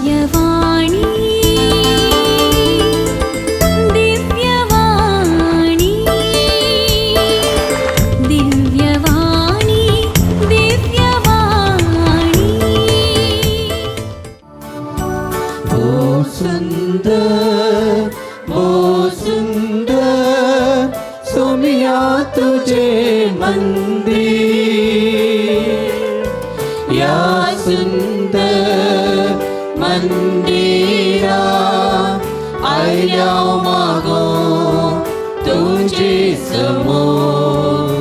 दिव्यवाणी, दिव्यवाणी, दिव्यवाणी, दिव्यवाणी। बहुत सुंदर, बहुत सुंदर सोमिया तुझे मंदिर, या सुंदर मंदिरा आयल्या मागो तुझे समोर।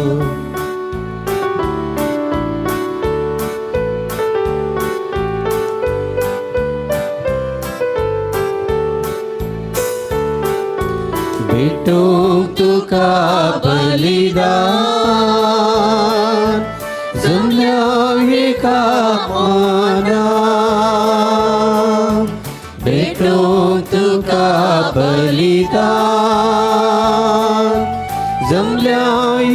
भेटूंक तुका बलिदान जमल्या एका मना, भेटूंक तुका बलिदान जमल्या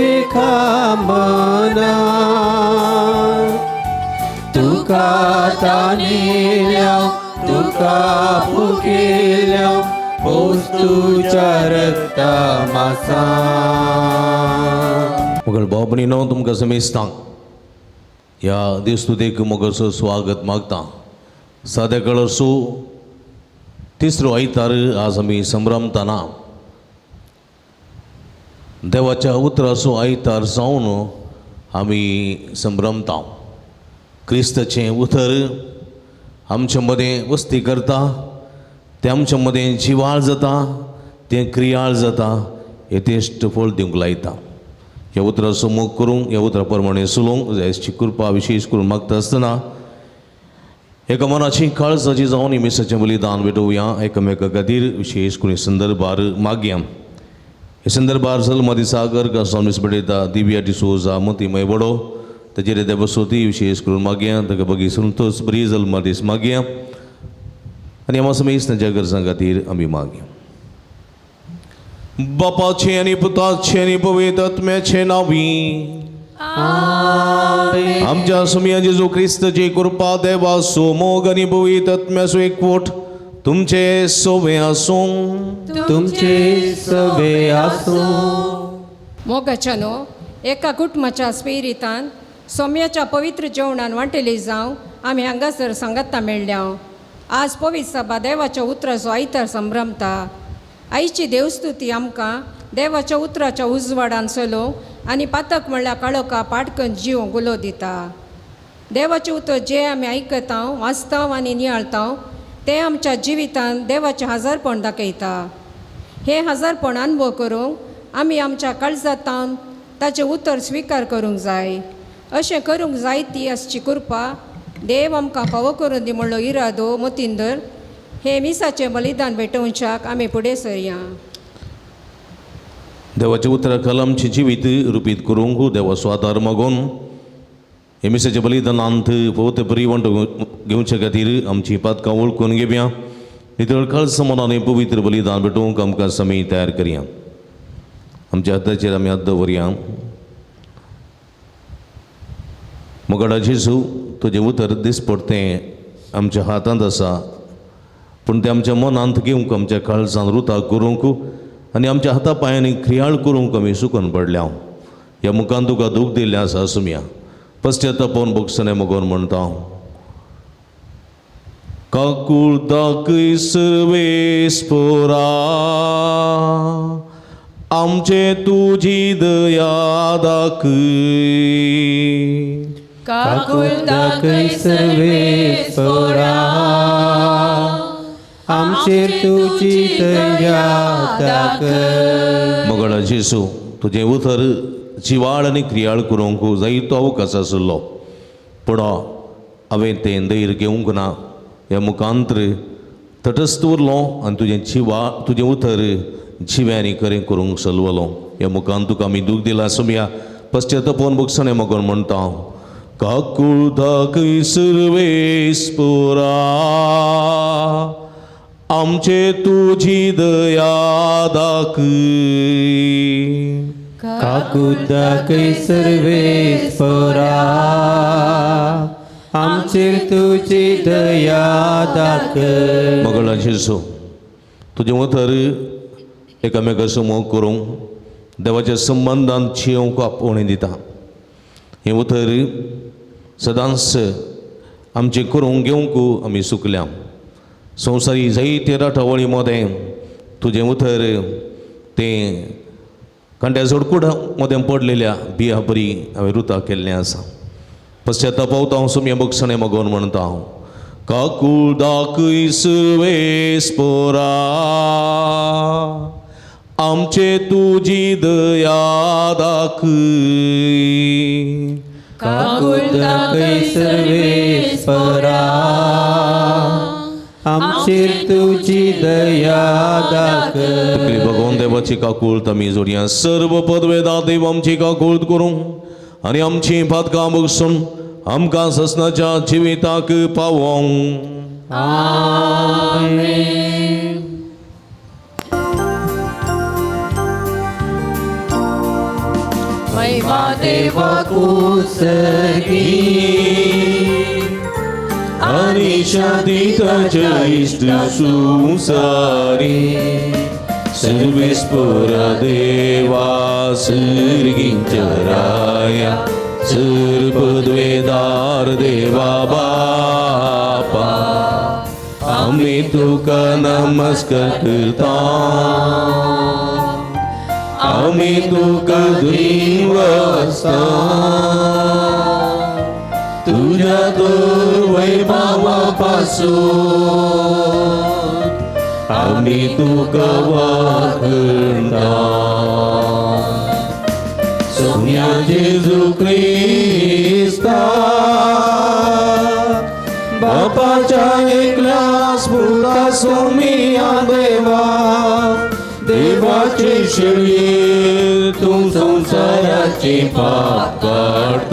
एका मना, तुका तानेल्या तुका भुकेल्या पोस तुझ्या रक्ता मासा। मगळ भाव भयणीनो, तुमकां समेस्तांक ह्या देवस्तुतेक मोगाचो स्वागत मागता। साद्या कळसो तिसरो आयतार आज आमी संभ्रमताना देवाच्या उतराचो आयतार जावन आमी संभ्रमता। क्रिस्ताचें उतर आमच्या मदें वस्ती करता, तें आमच्या मदें जिवाळ जाता, तें क्रियाळ जाता, यथेश्ट फळ दिवंक लायता। ह्या उतराचो मोग करूंक, ह्या उतरा प्रमाणें चलोवंक जायची कृपा विशेश करून मागता आसतना एका मनाची काळजाची जावन मिसाचें बलिदान भेटोवया। एकामेका खातीर विशेश करून संदर्भार मागया। हे संदर्भार जल्म दिसागर गांव मिस भेटयता दिव्या डिसोजा मोती मयबडो ताचेर देवसोती विशेष करून मागया। ताका बगी संतोष बरी जल्म दीस मागया आनी आमा समेस्त तांच्या गरजां खातीर आमी मागया। बापाचे आनी पुताचे आनी पवित्र आत्म्याचे नांवी आमच्या सुमया जेजू क्रिस्तची कृपा, देवाचो मोग आनी पवित्र आत्म्याचो एकवट तुमचे सोवे आसूं। तुमचे सवे आसूं। मोगाच्या न्हू एका कुटुंबाच्या स्पिरितान सोम्याच्या पवित्र जेवणान वांटेली जावं आमी हांगासर सांगाता मेळ्ळ्या। आज पवित्र सभा देवाच्या उतराचो आयतार संभ्रमता। आयची देवस्तुती आमकां देवाच्या उतराच्या उजवाडान चलोवंक आनी पातक म्हणल्यार काळोखा पाटकन जीव गुलो दिता। देवाचें उतर जें आमी आयकता, वाचता आनी नियाळता तें आमच्या जिवितान देवाचें हजारपण दाखयता। हें हजारपण अनुभव करूंक आमी आमच्या काळजांत ताचें उतर स्विकार करूंक जाय। अशें करूंक जाय ती आसची कृपा देव आमकां फावो करून दी म्हणलो इरादो मतींदर हे मिसाचें बलिदान भेटोवच्याक आमी फुडें सरया। देवाच्या उतरा खाला आमचें जिवीत रुपीत करूंक देवाचो आदार मागून हे मिसाच्या बलिदानांत पवित्र बरी वांटो घेवचे खातीर आमची पातकां वळखून घेवया। नितळ काळस मनान पवित्र बलिदान भेटोवंक आमकां समय तयार करया। आमच्या हाताचेर आमी हात दवरया। मोगाडा जेजू, तुजें उतर दिसपडतें आमच्या हातांत आसा, पूण तें आमच्या मनांत घेवंक, आमच्या काळजान रुता करूंक आनी आमच्या हाता पांयांनी क्रियाळ करूंक आमी सुकून पडल्या। ह्या मुखान तुका दूख दिल्लें आसा सुमया पश्चातापोवन भोगसणें मगोन म्हणटा। काकूळ दाखय सर्वेस्पोरा आमचे तुजी दया दाखय। काकूळ दाखय सर्वेस्पोरा आमचेर तुजी दया दाखय। मगळा जेजू, तुजें उतर जिवाळ आनी क्रियाळ करूंक जायतो अवकाश आशिल्लो, पूण हांवें तें धैर्य घेवंक ना। ह्या मुखांतर तटस्थ उरलो आनी तुजें जिवा तुजें उतर जिव्यांनी खरें करूंक सलवलो। ह्या मुखान तुका आमी दूख दिला सुमया पश्चातापोवन भोगसणें मगोन म्हणटा। काकूळ दाखय सर्वेस्पोरा आमचे तुजी दया दाखय। काकूळ दाखय सर्वेस्पोरा आमचेर तुजी दया दाखय. मगळा जेजू, तुजें उतर एकामेकाचो मोग करूंक देवाच्या संबंदान जियोवंक आपोवणें दिता. हें उतर सदांच आमचें करूंक घेवंक आमी चुकल्या. संवसारी जायते राटावळी मदें तुजें उतर तें कांड्या जोडकुडा मदें पडलेल्या बिया बरी हांवें रुता केल्लें आसा. पश्चाताप पावता हांव सुमया बक्षणें मागोवन म्हणटा हांव, काकूळ दाखय सुवेस पोरा, आमचे तुजी दया दाखय. काकूळ दाखय सर्वेस्परा, आमचेर तुजी दया दाखय. तकली भगवान देवाची काकूळ आमी जोडया. सर्व पदवेदा देव आमची काकूळ करूं आनी आमची पातकां बगसून आमकां ससनाच्या जिविताक पावोवं. आमेन. महिमा देवाकू सर्गी आनी शांती ताच्या इश्ट संवसारी. सर्वेस्परा देवा, सर्गींच्या राया, सर्पद्वेदार देवा बापा, आमी तुका नमस्कार करता, आमी तुका दिवसता. तुज्या तर वैभावा पासून आमी तुका वाखणता. सोम्या जेजू क्रिस्ता, बापाच्या एकल्या स्फुर्ता सोमिया देवा, देवाचे शेळये, तूं संवसाराचे पाप काडताय,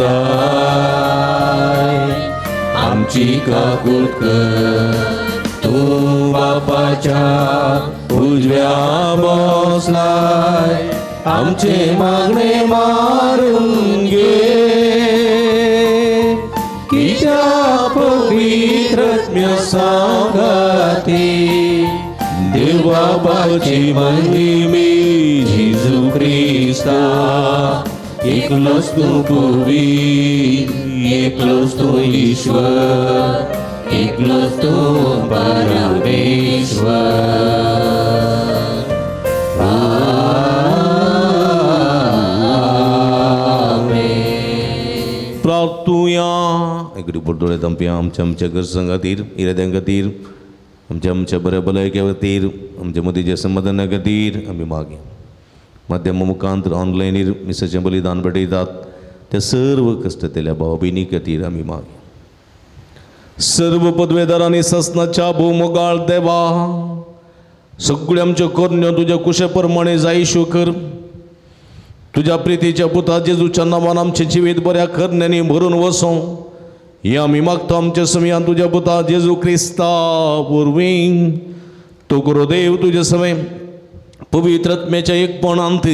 आमची काकूट कर. तूं बापाच्या उजव्या बसलाय, आमचे मागणे मारून घे. कित्या पवित्र सांगाती देवाची महिमे जेजू क्रिस्ता, एकलोच तूं पवित्र, एकलोच तूं ईश्वर, एकलोच तूं परमेश्वर. आमेन. प्रार्थुया. एकडे दोळे धांपया. आमच्या आमच्या गरजां खातीर, इराद्यां खातीर, आमच्या आमच्या बऱ्या भलायके खातीर, आमच्या मदींच्या समाधाना खातीर आमी मागया. माध्यमा मुखांत ऑनलायनीर मिसाचें बलिदान भेटयतात त्या सर्व कश्टतेल्या भाव भयणी खातीर आमी मागया. सर्व पदवेदारांनी ससनाच्या भोवमोगाळ देवा, सगळ्यो आमच्यो करण्यो तुज्या कुशे प्रमाणे जायश्यो कर. तुज्या प्रितीच्या पुता जेजूच्या नांवान आमचें जिवीत बऱ्या करण्यांनी भरून वसों हें आमी मागता आमच्या समयान तुज्या पुता जेजू क्रिस्ता वरवीं. तो करो देव तुजे समय पवित्र आत्म्याच्या एकपणांत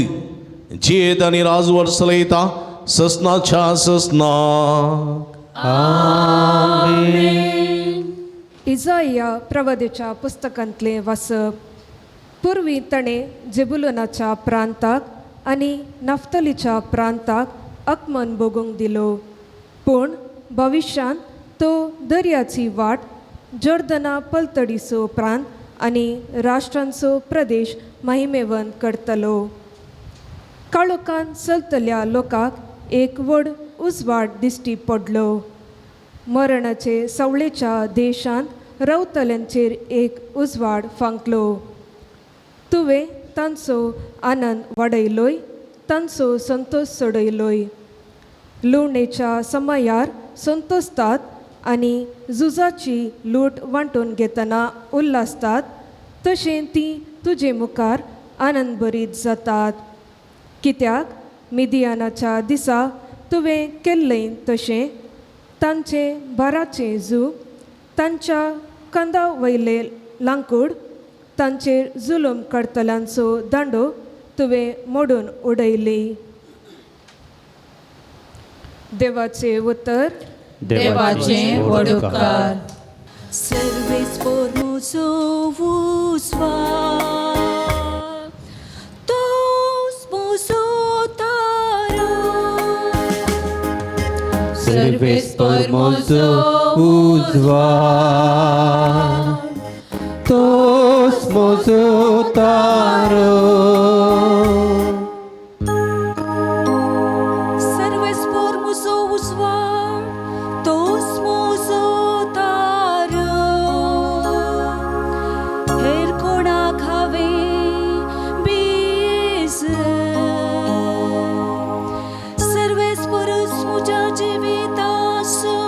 जियेत आनी राजवट चलयता ससनाच्या ससना. इजाया प्रवादेच्या पुस्तकांतलें वाचप. पुर्वी ताणें जेबुलोनाच्या प्रांताक आनी नफ्तलीच्या प्रांताक अकमन भोगूंक दिलो, पूण भविश्यांत तो दर्याची वाट, जॉर्दना पलतडीचो प्रांत आनी राष्ट्रांचो प्रदेश महिमेवंत करतलो. काळोखान चलतल्या लोकांक एक व्हड उजवाड दिश्टी पडलो. मरणाचे सवळेच्या देशांत रावतल्यांचेर एक उजवाड फांकलो. तुवें तांचो आनंद वाडयलोय, तांचो संतोश सोडयलोय. लुवणेच्या समयार संतोसतात आनी झुजाची लूट वांटून घेतना उल्हासतात तशें ती तुजे मुखार आनंदभरीत जातात. कित्याक मिदियानाच्या दिसा तुवें केल्लें तशें तांचें भाराचें जू, तांच्या कांदा वयलें लांकूड, तांचेर जुलूम करतल्यांचो दांडो तुवें मोडून उडयली. देवाचें उतर. देवाचे व्हड उपकार. Serves formoso usvar, tos mozo taro. सर्वेस्पर म्हजो उजवाड, तोच म्हजो तारो. Serves formoso usvar, tos mozo taro. हेर कोणाक हांवें बीज, सर्वेस पुरुस म्हज्या जिविताचो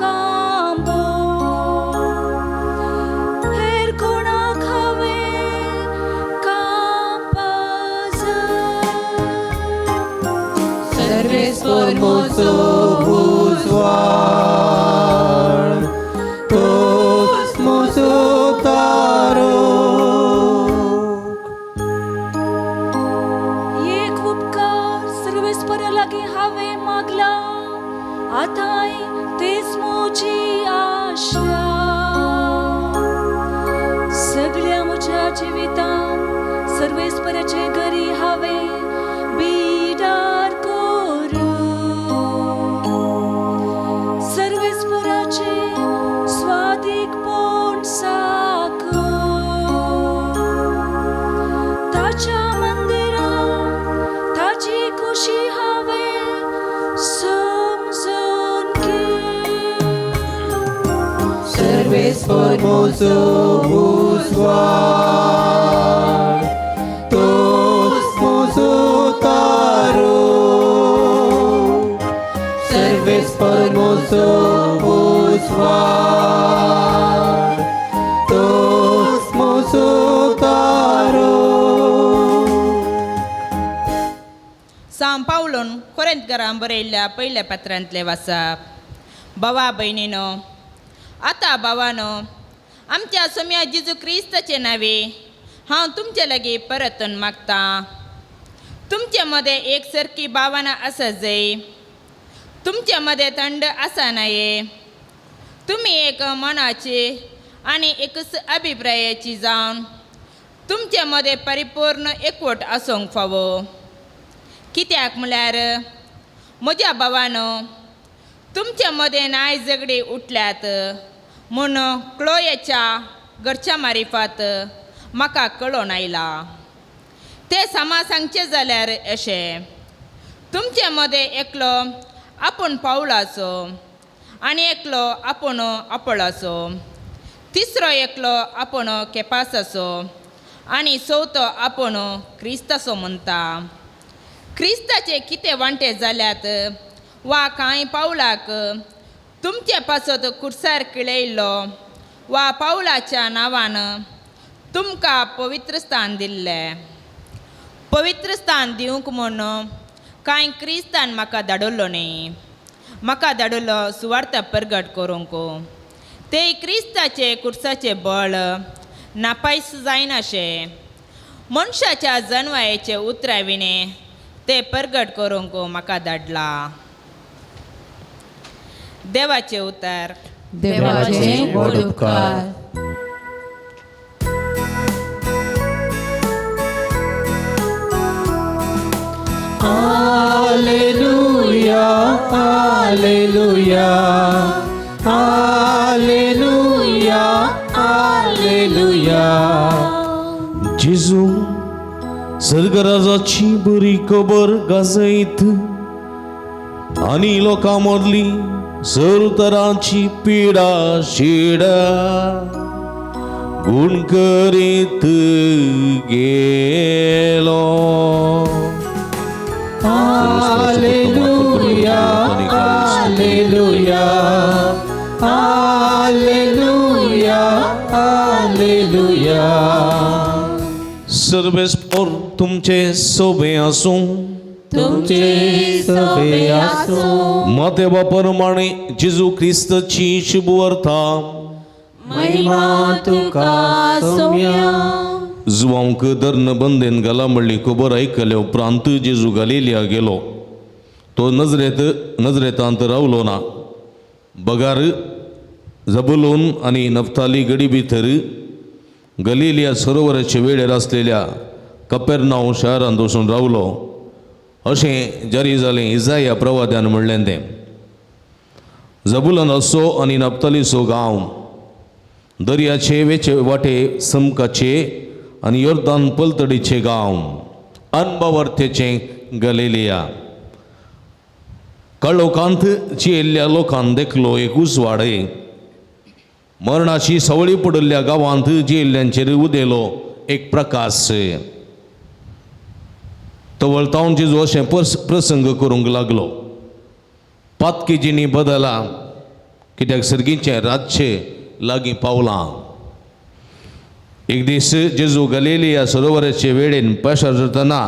कांबो. हेर कोणाक हांवें कांपाज. सर्वेस्पर म्हजो उजवाड, तोच म्हजो तारो. एक उपकार सर्वेस्परा लागीं हांवें मागला, आतांय तीच म्हजी आशा. सगळ्या म्हज्या जिवितांत सर्वेस्पराचे घरी हांवें बिडार करूं, सर्वेस्पराचे स्वादीकपण साकूं, ताच्या मंदिरांत ताची खुशी हांवें समजून घे. सर्वेस्पर म्हजो उजवाड, तोच म्हजो तारो. सर्वेस्पर म्हजो उजवाड, तोच म्हजो तारो. सांव पावलून कोरिंतकारांक बरयल्ल्या पयल्या पत्रांतलें वाचप. भावा भयणीनो, आतां भावानो, आमच्या सोम्या जेजू क्रिस्ताचे नांवे हांव तुमचे लागीं परतून मागतां, तुमचे मदें एक सारकी भावना आसा जाय, तुमचे मदें थंड आसा नये. तुमी एक मनाची आनी एकच अभिप्रायाची जावन तुमचे मदें परिपूर्ण एकवट आसूंक फावो. कित्याक म्हळ्यार म्हज्या भावानो, तुमचे मदें नाय झगडी उठल्यात म्हूण क्लोयेच्या घरच्या मारिफात म्हाका कळोन आयलां. तें सामा सांगचें जाल्यार अशें, तुमचे मदें एकलो आपूण पावलाचो आनी एकलो आपूण आपोलाचो, तिसरो एकलो आपूण केपासाचो आनी चवथो आपूण क्रिस्ताचो म्हणटा. क्रिस्ताचे कितें वांटे जाल्यात वा कांय पावलाक तुमचे पासत कुर्सार किळयल्लो वा पावलाच्या नांवान तुमकां पवित्र स्थान दिल्लें, पवित्र स्थान दिवंक म्हूण कांय क्रिस्तान म्हाका धाडवलो न्ही. म्हाका धाडवलो सुवार्थ परगट करूंक, ते क्रिस्ताचे कुर्साचे बळ नापायस जायनाशें मनशाच्या जनवायेचे उतरां विणें ते परगट करूंक म्हाका धाडला. देवाचें उतर. देवाचे व्हड उपकार. Alleluia, Alleluia, Alleluia, Alleluia. जेजू सर्गराजाची बरी खबर गाजयत आनी लोकां मदली सर तरांची पिडा शिडा गुण करीत गेलो. Alleluia, Alleluia, Alleluia, Alleluia. सर्वेस्पोर तुमचे सोबे आसूं. तुमचे सभे आसूं. मातेवा प्रमाणे जेजू क्रिस्ताची शुभवार्ता. महिमा तुका सोम्या. जुवांक धर्ण बंदेन घाला म्हणली खबर आयकल्या उपरांत जेजू गालिलिया गेलो. तो नजरेत नजरेतांत रावलो ना. बगार जबुलून आनी नफ्ताली गडी भितर गलिलिया सरोवराचे वेळेर आसलेल्या कपेरनाव शहरांत वचून रावलो अशें जारी जालें इजाया प्रवाद्यान म्हणलें तें. जबुलनाचो आनी नफ्तालीचो गांव दर्याचे वेचे वाटे समकाचे आनी योर्दान पलतडीचे गांव अनबावर्थेचें गलिलिया. काळोखांत जियेल्ल्या लोकान देखलो एक उजवाड, मरणाची सवळी पडिल्ल्या गांवांत जियेल्ल्यांचेर उदेलो एक प्रकाश. तवळतावन जेजू अशें प्रसंग करूंक लागलो, पातकी जिणी बदला कित्याक सर्गीचें राज्य लागीं पावलां. एक दीस जेजू गलिलिया सरोवराचे वेळेन पाशार जातना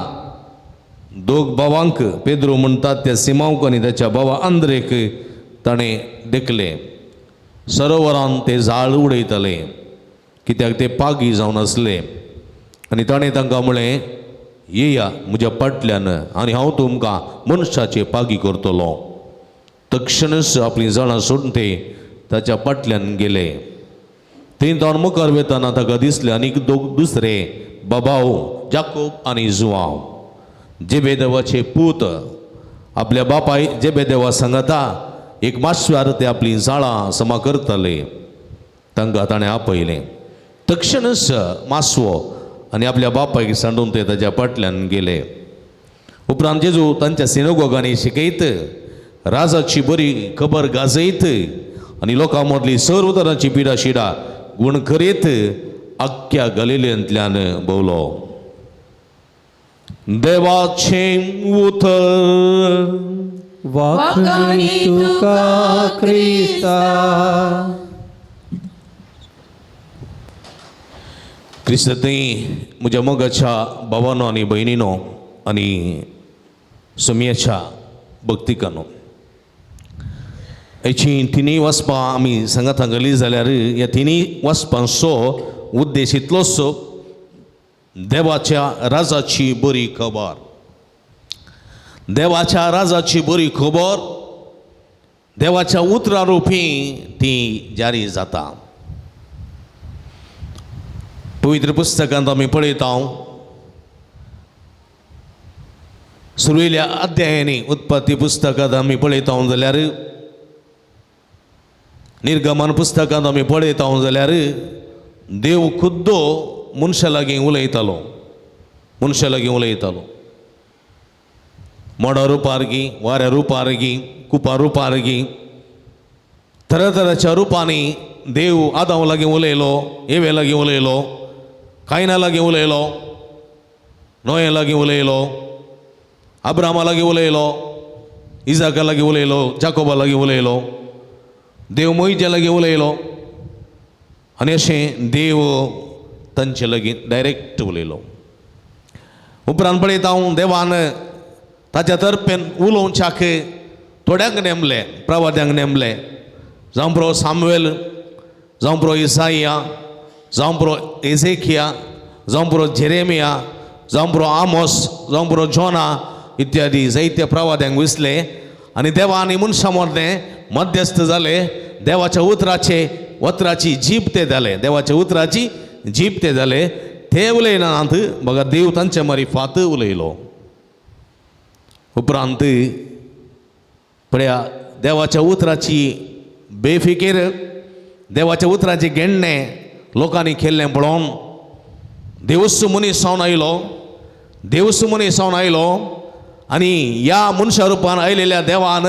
दोग भावांक पेद्रो म्हणटात त्या सिमांवक आनी ताच्या भावा आंद्रेक ताणें देखले. सरोवरान ते जाळ उडयताले कित्याक ते पागी जावन आसले आनी ताणें तांकां म्हळें, येया म्हज्या फाटल्यान आनी हांव तुमकां मनशाचे पागी करतलो. तक्षणच आपलीं जाळां सोडून ते ताच्या फाटल्यान गेले. थंय तावन मुखार वेताना ताका दिसले आनीक दोग दुसरे बाबाव जाकोब आनी जुवांव, जेबेदेवाचे पूत. आपल्या बापाय जेबेदेवा सांगता एक माश्यार ते आपलीं जाळां समा करताले. तांकां ताणें आपयलें. तक्षणच मासवो आनी आपल्या बापायक सांडून ते ताच्या फाटल्यान गेले. उपरांत जेजू तांच्या सिनोगोगांनी शिकयत राजाची बरी खबर गाजयत आनी लोकां मदली सर्व तरांची पिडा शिडा गुण करीत आख्ख्या गलिलेंतल्यान भोवलो. देवाचें उतर. वाखणी तुका क्रिस्ता. क्रिस्तथंय म्हज्या मोगाच्या भावानो आनी भयणीनो आनी सोमयाच्या भक्तिकानो, हेची तिनूय वाचपां आमी सांगात गेली जाल्यार ह्या तिनूय वाचपांचो उद्देश इतलोच, देवाच्या राजाची बरी खबर. देवाच्या राजाची बरी खबर देवाच्या उतरां रुपी ती जारी जाता. पवित्र पुस्तकांत आमी पळयता सुरवेल्या अध्यायांनी उत्पत्ती पुस्तकांत आमी पळयता जाल्यार, निर्गमन पुस्तकांत आमी पळयता जाल्यार देव खुद्दो मनशा लागीं उलयतालो, मनशा लागीं उलयतालो. मोडा रुपार गी, वाऱ्या रुपार गी, कुपा रुपार गी, तरातराच्या रुपांनी देव आदांव लागीं उलयलो, एवे लागीं उलयलो, कायना लागीं उलयलो, नोये लागीं उलयलो, अब्रामा लागीं उलयलो, इजाका लागीं उलयलो, जाकोबा लागीं उलयलो, देव मोहिजा लागीं उलयलो आनी अशें देव तांचे लागीं डायरेक्ट उलयलो. उपरांत पळयता हांव देवान ताच्या तर्फेन उलोवच्याक थोड्यांक नेमले, प्रवाद्यांक नेमले, जावं प्रो सामुएल, जावं प्रो इसाया, जावं प्रो एझेकिया, जावं प्रो जेरेमिया, जावं प्रो आमोस, जावं प्रो जोना इत्यादी जायत्या प्रवाद्यांक विसले आनी देवा आनी मनशां मदलें मध्यस्थ जाले. देवाच्या उतराचे उतराची जीप ते जाले, देवाच्या उतराची जीप ते जाले. ते उलयनात बघा देव तांचे मारिफात उलयलो. उपरांत पळया देवाच्या उतराची बेफिकीर, देवाच्या उतराचें घेणणें लोकांनी केल्लें पळोवन देवूच मनीस जावन आयलो, देवूच मनीस जावन आयलो आनी ह्या मनशा रुपान आयलेल्या देवान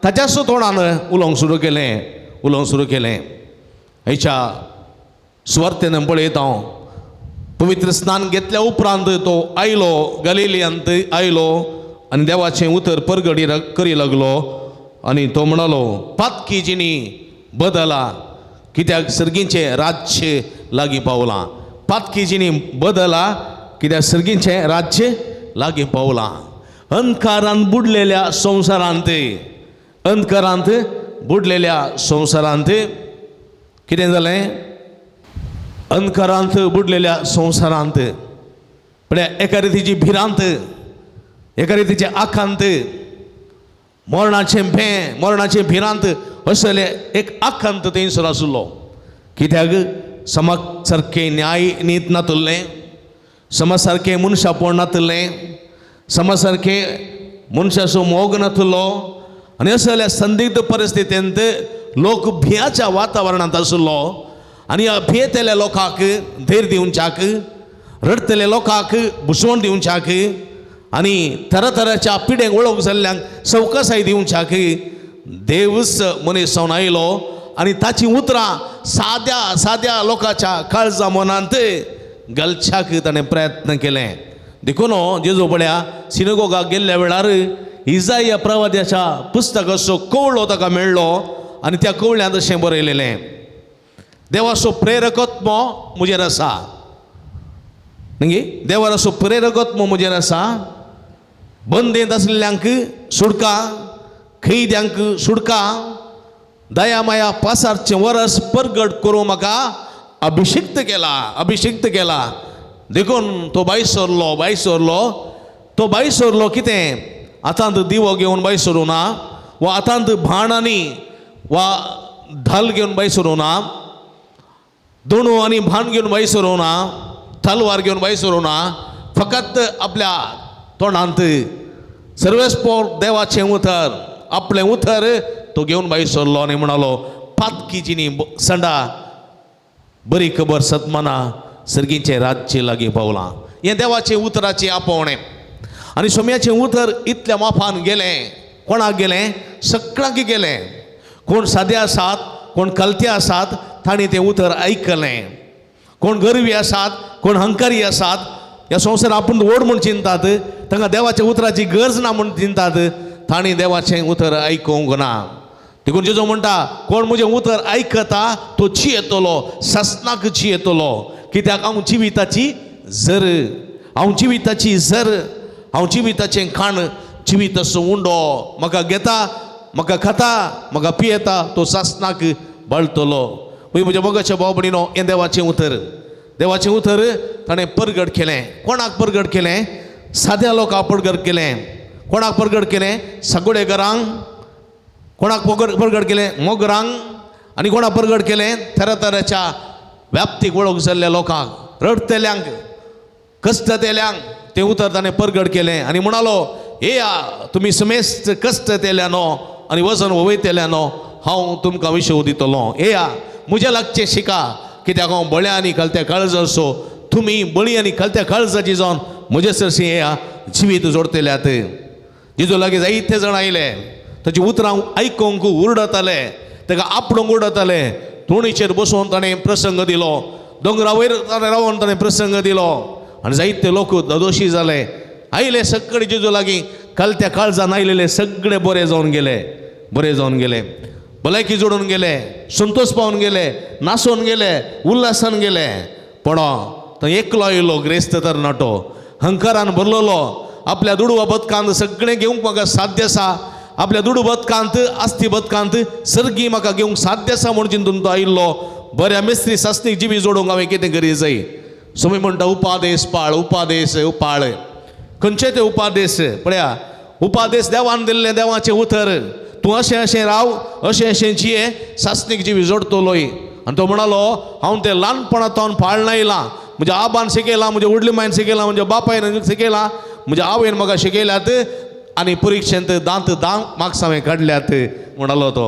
ताच्याच तोंडान उलोवंक सुरू केलें, उलोवंक सुरू केलें. हेच्या सुवार्तेन पळयता हांव पवित्र स्नान घेतल्या उपरांत तो आयलो, गलिलियांत आयलो आनी देवाचें उतर परगडी करी लागलो आनी तो म्हणालो, पातकी जिणी बदला कित्याक सर्गीचें राज्य लागीं पावलां. पातकी जिणी बदला कित्याक सर्गीचें राज्य लागीं पावलां. अंधकारान बुडलेल्या संवसारांत, अंधकारांत बुडलेल्या संवसारांत कितें जालें? अंधकारांत बुडलेल्या संवसारांत पळया एका रितीची भिरांत, एका रितीचें आकांत, मरणाचें भें, मरणाचें भिरांत असले एक आकांत थंयसर आसलो. कित्याक समाज सारकें न्याय नीत नातुल्लें, समाज सारकें मनशापण नातुल्लें, समाज सारकें मनशाचो मोग नातुल्लो आनी असल्या संदिग्ध परिस्थितींत लोक भियाच्या वातावरणांत आसलो आनी ह्या भियेतल्या लोकांक धैर्य दिवच्याक, रडटल्या लोकांक भुसवण दिवच्याक आनी तरातराच्या पिड्यांक वळख जाल्ल्यांक सवकासाय दिवच्याक देवच मनीस जावन आयलो आनी ताचीं उतरां साद्या साद्या लोकांच्या काळजा मनांत घालच्याक ताणें प्रयत्न केलें. देखून जेजू पळया सिनेगोगाक गेल्ल्या वेळार इजाया प्रवाद्याच्या पुस्तकाचो कवळो ताका मेळ्ळो आनी त्या कवळ्यांत अशें बरयलेलें, देवाचो प्रेरकत्म म्हजेर आसा, न्ही, देवाचो प्रेरकत्म म्हजेर आसा, बंदेंत आसलेल्यांक सुडका, कैद्यांक सुडका, दया माया पासारचें वरस परगट करूं म्हाका अभिषिक्त केला, अभिषिक्त केला. देखून तो बाय सरलो, बाय सरलो, तो बाय सरलो कितें आतांत दिवो घेवन बाय सरूं ना वा आतांत भाण आनी वा धाल घेवन बाय सरूं ना, दोणू आनी भाण घेवन बाय सरूं ना, तलवार घेवन बाय सरूं ना, फकत आपल्या तोंडांत सर्वेस्पोर देवाचें उतर, आपलें उतर तो घेवन बाय सरलो आनी म्हणालो, पातकी जिनी संडा बरी खबर सतमाना सर्गीचें रातचें लागीं पावलां. हें देवाचें उतराचें आपोवणें आनी सोम्याचें उतर इतल्या माफान गेलें. कोणाक गेलें? सगळ्यांक गेलें. कोण सादे आसात, कोण कलते आसात, तांणी तें उतर आयकलें. कोण गर्वी आसात, कोण हंकारी आसात, ह्या संवसार आपूण व्हड म्हूण चिंतात, तांकां देवाच्या उतराची गरज ना म्हूण चिंतात, तांणी देवाचें उतर आयकूंक ना. देखून जेजू म्हणटा, कोण म्हजें उतर आयकता तो जियेतलो, सासणाक जियेतलो. कित्याक हांव जिविताची जर, हांव जिविताची जर, हांव जिविताचें खाण, जिविताचो उंडो म्हाका घेता, म्हाका खाता, म्हाका पियेता, तो सासणाक बाळटलो. म्हज्या मोगाच्या भाव भयणीनो, हें देवाचें उतर, देवाचें उतर ताणें परगट केलें. कोणाक परगट केलें? साद्या लोकांक परगट केलें. कोणाक परगट केलें? सगळेघरांक. कोणाक परगट केलें? मोगरांक. आनी कोणाक परगट केलें? तरातराच्या व्याप्तीक वळख जाल्ल्या लोकांक, रडटल्यांक, कश्टतेल्यांक तें उतर ताणें परगट केलें आनी म्हणालो, येया तुमी समेस्त कश्टतेल्यानो आनी वजन वयतेल्यानो, हांव तुमकां विशव दितलो. येया म्हज्या लागचें शिका, कित्याक हांव बळ्या आनी कलत्या काळजाचो, तुमी बळी आनी कलत्या काळजाची जावन म्हजे सरशी येया, जिवीत जोडतेल्यात. जेजू लागीं जायते जाण आयले, ताची उतरां आयकूंक उरडताले, ताका आपणूंक उरडताले. तोणीचेर बसोवन ताणें प्रसंग दिलो, दोंगरा वयर ताणें रावन ताणें प्रसंग दिलो आनी जायते लोक ददोशी जाले. आयले सगळे जेजू लागीं, कलत्या काळजान आयलेले सगळे बरे जावन गेले, बरे जावन गेले, भलायकी जोडून गेले, संतोश पावन गेले, नासोन गेले, उल्हासान गेले. पण थंय एकलो आयलो ग्रेस्त तरणाटो, हंकारान भरलेलो, आपल्या दुडवा बदकांत सगळें घेवंक म्हाका साध्य आसा, आपल्या दुडू बदकांत, आस्ती बदकांत सर्गी म्हाका घेवंक साध्य आसा म्हूण चिंतून तो आयिल्लो. बऱ्या मिस्त्री सासणीक जिवी जोडूंक हांवें कितें करी जाय? सोमी म्हणटा, उपादेश पाळ, उपादेश पाळ. खंयचे ते उपादेश? पळया, उपादेश देवान दिल्लें, देवाचें उतर, तूं अशें अशें राव, अशें अशें जिये, सासणीक जिवी जोडटलोय. आनी तो म्हणालो, हांव तें ल्हानपणांत पाळना येयलां, म्हज्या आबान शिकयलां, म्हज्या व्हडली मायन शिकयलां, म्हज्या बापायन शिकयलां, म्हज्या आवयन म्हाका शिकयल्यात आनी परिक्षेंत दांत दांत मार्क्स हांवें काडल्यात म्हणालो तो.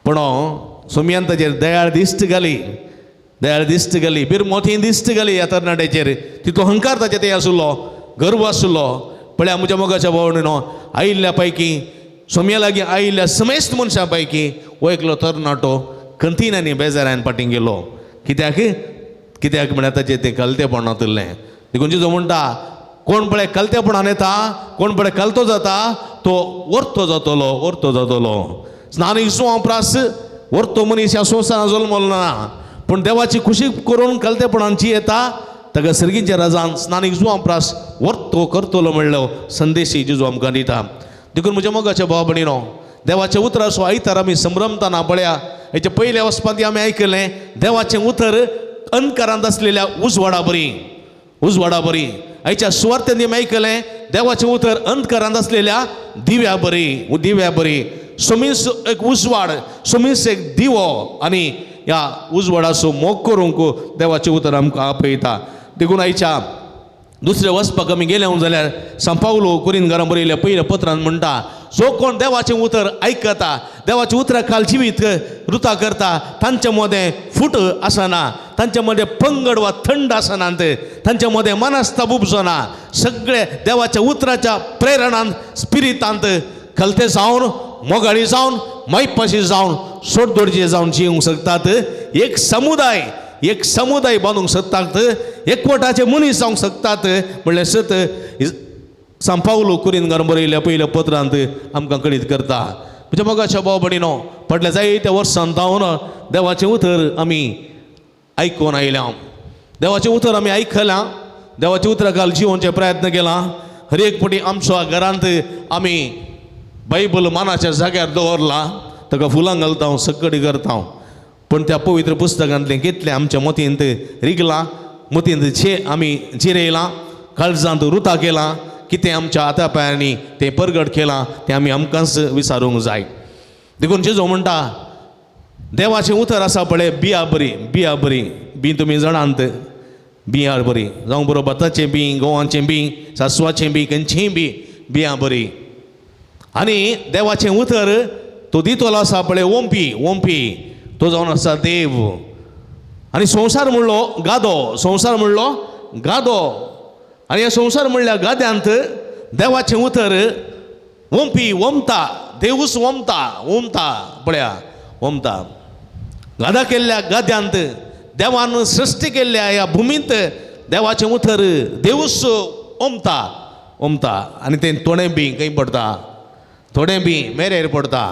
पूण सोमयान ताचेर दयाळ दिश्ट घाली, दयाळ दिश्ट घाली, बिरमोती दिश्ट घाली ह्या तरणाट्याचेर. तितलो हंकार ताचे ते आशिल्लो, गर्व आशिल्लो. पळया म्हज्या मोगाच्या भावणीनो, आयिल्ल्या पैकी सोमया लागीं आयिल्ल्या समेस्त मनशां पैकी हो एकलो तरणाटो खंतीन आनी बेजारान फाटीं गेलो. कित्याक? कित्याक म्हळ्यार ताचें तें कलतेपण नातिल्लें. देखून जेजू म्हणटा, कोण पळय कलतेपणान येता, कोण पळय कलतो जाता, तो वर्तो जातलो, वर्तो जातलो. स्नान इसवां प्रास वर्तो मनीस ह्या संवसारान जल्मलो ना, पूण देवाची खुशी करून कलतेपणान जी येता ताका सर्गीच्या राजान स्नानीक जुवां प्रास वर्तो करतलो म्हणलो संदेशी जेजू आमकां दिता. देखून म्हज्या मोगाच्या भाव भयणीनो, देवाच्या उतराचो आयतार आमी संभ्रमताना पळया. हेच्या पयल्या वचपांत आमी आयकलें, देवाचें उतर अंधकारांत आसलेल्या उजवाडा बरी, उजवाडा बरी. आयच्या सुवार्थांनी आमी आयकलें, देवाचें उतर अंधकारांत आसलेल्या दिव्या बरी, दिव्या बरी. सोमीस एक उजवाड, सोमीस एक दिवो आनी ह्या उजवाडाचो मोग करूंक देवाचें उतर आमकां आपयता. देखून आयच्या दुसऱ्या वचपाक आमी गेले जाल्यार सांव पावलो कोरिंतकारां बरयल्या पयल्या पत्रान म्हणटा, जो कोण देवाचें उतर आयकता, देवाचें उतरा खाल जिवीत रुता करता, तांच्या मदें फूट आसना, तांच्या मदें पंगड वा थंड आसनात, तांच्या मदें मनस्ताप उपजना, सगळे देवाच्या उतराच्या प्रेरणान स्पिरितांत खलते जावन, मोगाळी जावन, मायपाशी जावन, सोडदोडचे जावन जिवंक शकतात. एक समुदाय, एक समुदाय बांदूंक शकतात, एकवटाचे मनीस जावंक शकतात म्हणल्यार सत सांव पावलो कोरिंतकारां बरयल्या पयल्या पत्रांत आमकां कळीत करता. म्हज्या मोगाच्या भाव भयणीनो, फाटल्या जायत्या वर्सां जावन देवाचें उतर आमी आयकून आयल्या, देवाचें उतर आमी आयकलां, देवाचें उतरा खाल जिवनचे प्रयत्न केला. हर एक फावटी आमच्या घरांत आमी बायबल मानाच्या जाग्यार दवरला, ताका फुलां घालता, सकडी करता, पूण त्या पवित्र पुस्तकांतलें कितलें आमच्या मतींत रिगलां, मतींत जे आमी जिरयलां, काळजांत रुता केलां, कितें आमच्या हाता पांयांनी तें परगट केलां तें आमी आमकांच विचारूंक जाय. देखून जेजू म्हणटा, देवाचें उतर आसा पळय बिया बरी, बिया बरी, बी तुमी जाणांत, बियां बरी जावं बरो भाताचें बी, गंवाचें बी, सासवाचें बी, खंयचेंय बी बियां बरी. आनी देवाचें उतर तो दितलो आसा पळय ओंपी, ओंपी तो जावन आसा देव. आनी संवसार म्हणलो गादो, संवसार म्हणलो गादो, आनी ह्या संवसार म्हणल्या गाद्यांत देवाचें उतर ओंपी, ओमता, देवूच ओमता, ओमता पळया, ओमता. गादा केल्ल्या गाद्यांत देवान सृश्टी केल्ल्या ह्या भुमींत देवाचें उतर देवूच ओमता, ओमता. आनी तें तोणें बी खंय पडटा, थोडें बी मेरेर पडटा,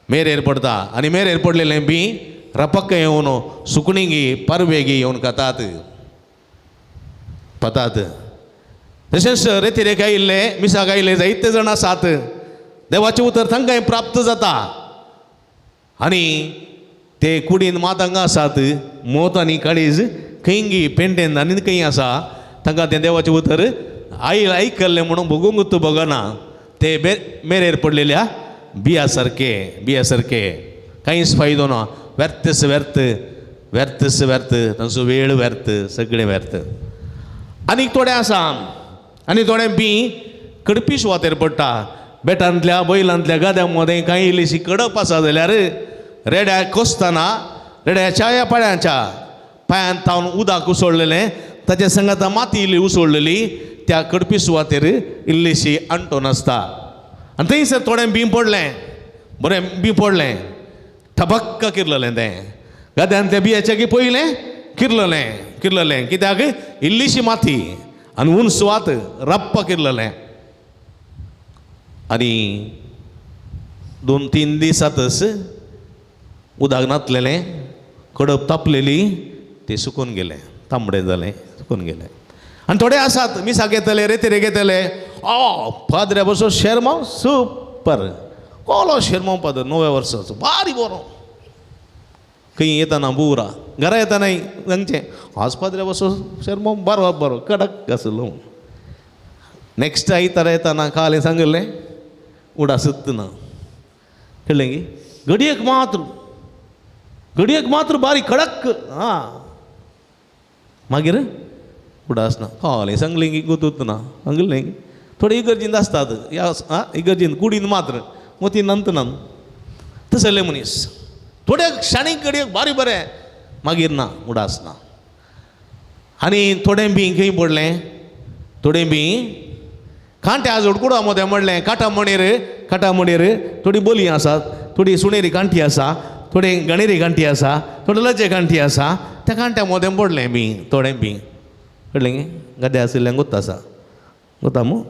मेरेर पडटा. आनी मेरेर पडलेलें बी रपक्क येवन सुकणींगी परवेगी येवन खातात, पतात. तशेंच रेतिरेक आयिल्ले, मिसाक आयिल्ले जायते जाण आसात, देवाचें उतर तांकांय प्राप्त जाता. आनी ते कुडीन मात हांगा आसात, मोत आनी काळीज खंयगी पेंटेन आनी खंय आसा, तांकां तें देवाचें उतर आयकल्लें म्हणून भोगूंक भोगना. ते मेरेर पडलेल्या बिया सारके, बिया सारके कांयच फायदो ना, व्यर्थच व्यर्थ, व्यर्थच व्यर्थ, तांचो वेळ व्यर्थ, सगळें व्यर्थ. आनीक थोडें आसा, आनी थोडें बी कडपी सुवातेर पडटा. बेटांतल्या बैलांतल्या गाद्यां मदें कांय इल्लीशी कडप आसा जाल्यार रेड्या कोसतना रेड्याच्या ह्या पाळ्यांच्या पांयांत तावन उदक उसळलेलें, ताच्या सांगाता माती इल्ली उसळलेली, त्या कडपी सुवातेर इल्लीशी अंटोन आसता. आनी थंयसर थोडें बी पडलें, बरें बी पडलें, ठबक्क किरलेलें तें गाद्यान त्या बियाच्या की पयलें किरलेलें, किरलेलें कित्याक इल्लीशी माती आनी उन सुवात रप्प किरलेलें. आनी 2-3 दिसांतच उदक नातलेलें, कडप तापलेली, तें सुकून गेलें, तांबडें जालें, सुकून गेलें. आनी थोडे आसात मिसाक येतले, रेतिरेक येतले, ओ पाद्र्या बसो शेरमांव सुपर, कोलो शेरमांव पादर 9व्या वर्साचो बारी बरो, खंय येताना बुरा घरा येताना सांगचें आज पाद्र्या बसो शेरमांव बरो बरो कडक आसलो. नेक्स्ट आयतारा येताना कालें सांगलें उडासत ना, कळ्ळें की घडयेक मात्र, घडयेक मात्र बारी कडक आं, मागीर उडास ना. कालें सांगलें की गुतूत ना, सांगलें की थोडे इगर्जींत आसतात ह्या आं इगर्जींत कुडीन मात्र मोती नंत ना तसले मनीस, थोड्या शाणीक घडयेक बारी बरें, मागीर ना उडास ना. आनी थोडें बी खंय पडलें, थोडें बी कांट्या जोडकुडा मदें म्हणलें, काटा मणेर, काटा मणेर थोडी बोली आसात, थोडी सुणेरी कांठी आसा, थोडी गणेरी कांठी आसा, थोडी लजे कांठी आसा, त्या कांट्या मदें पडलें बी थोडें बी कळ्ळें. गद्या आशिल्ल्यान गोत्ता आसा, गोता मू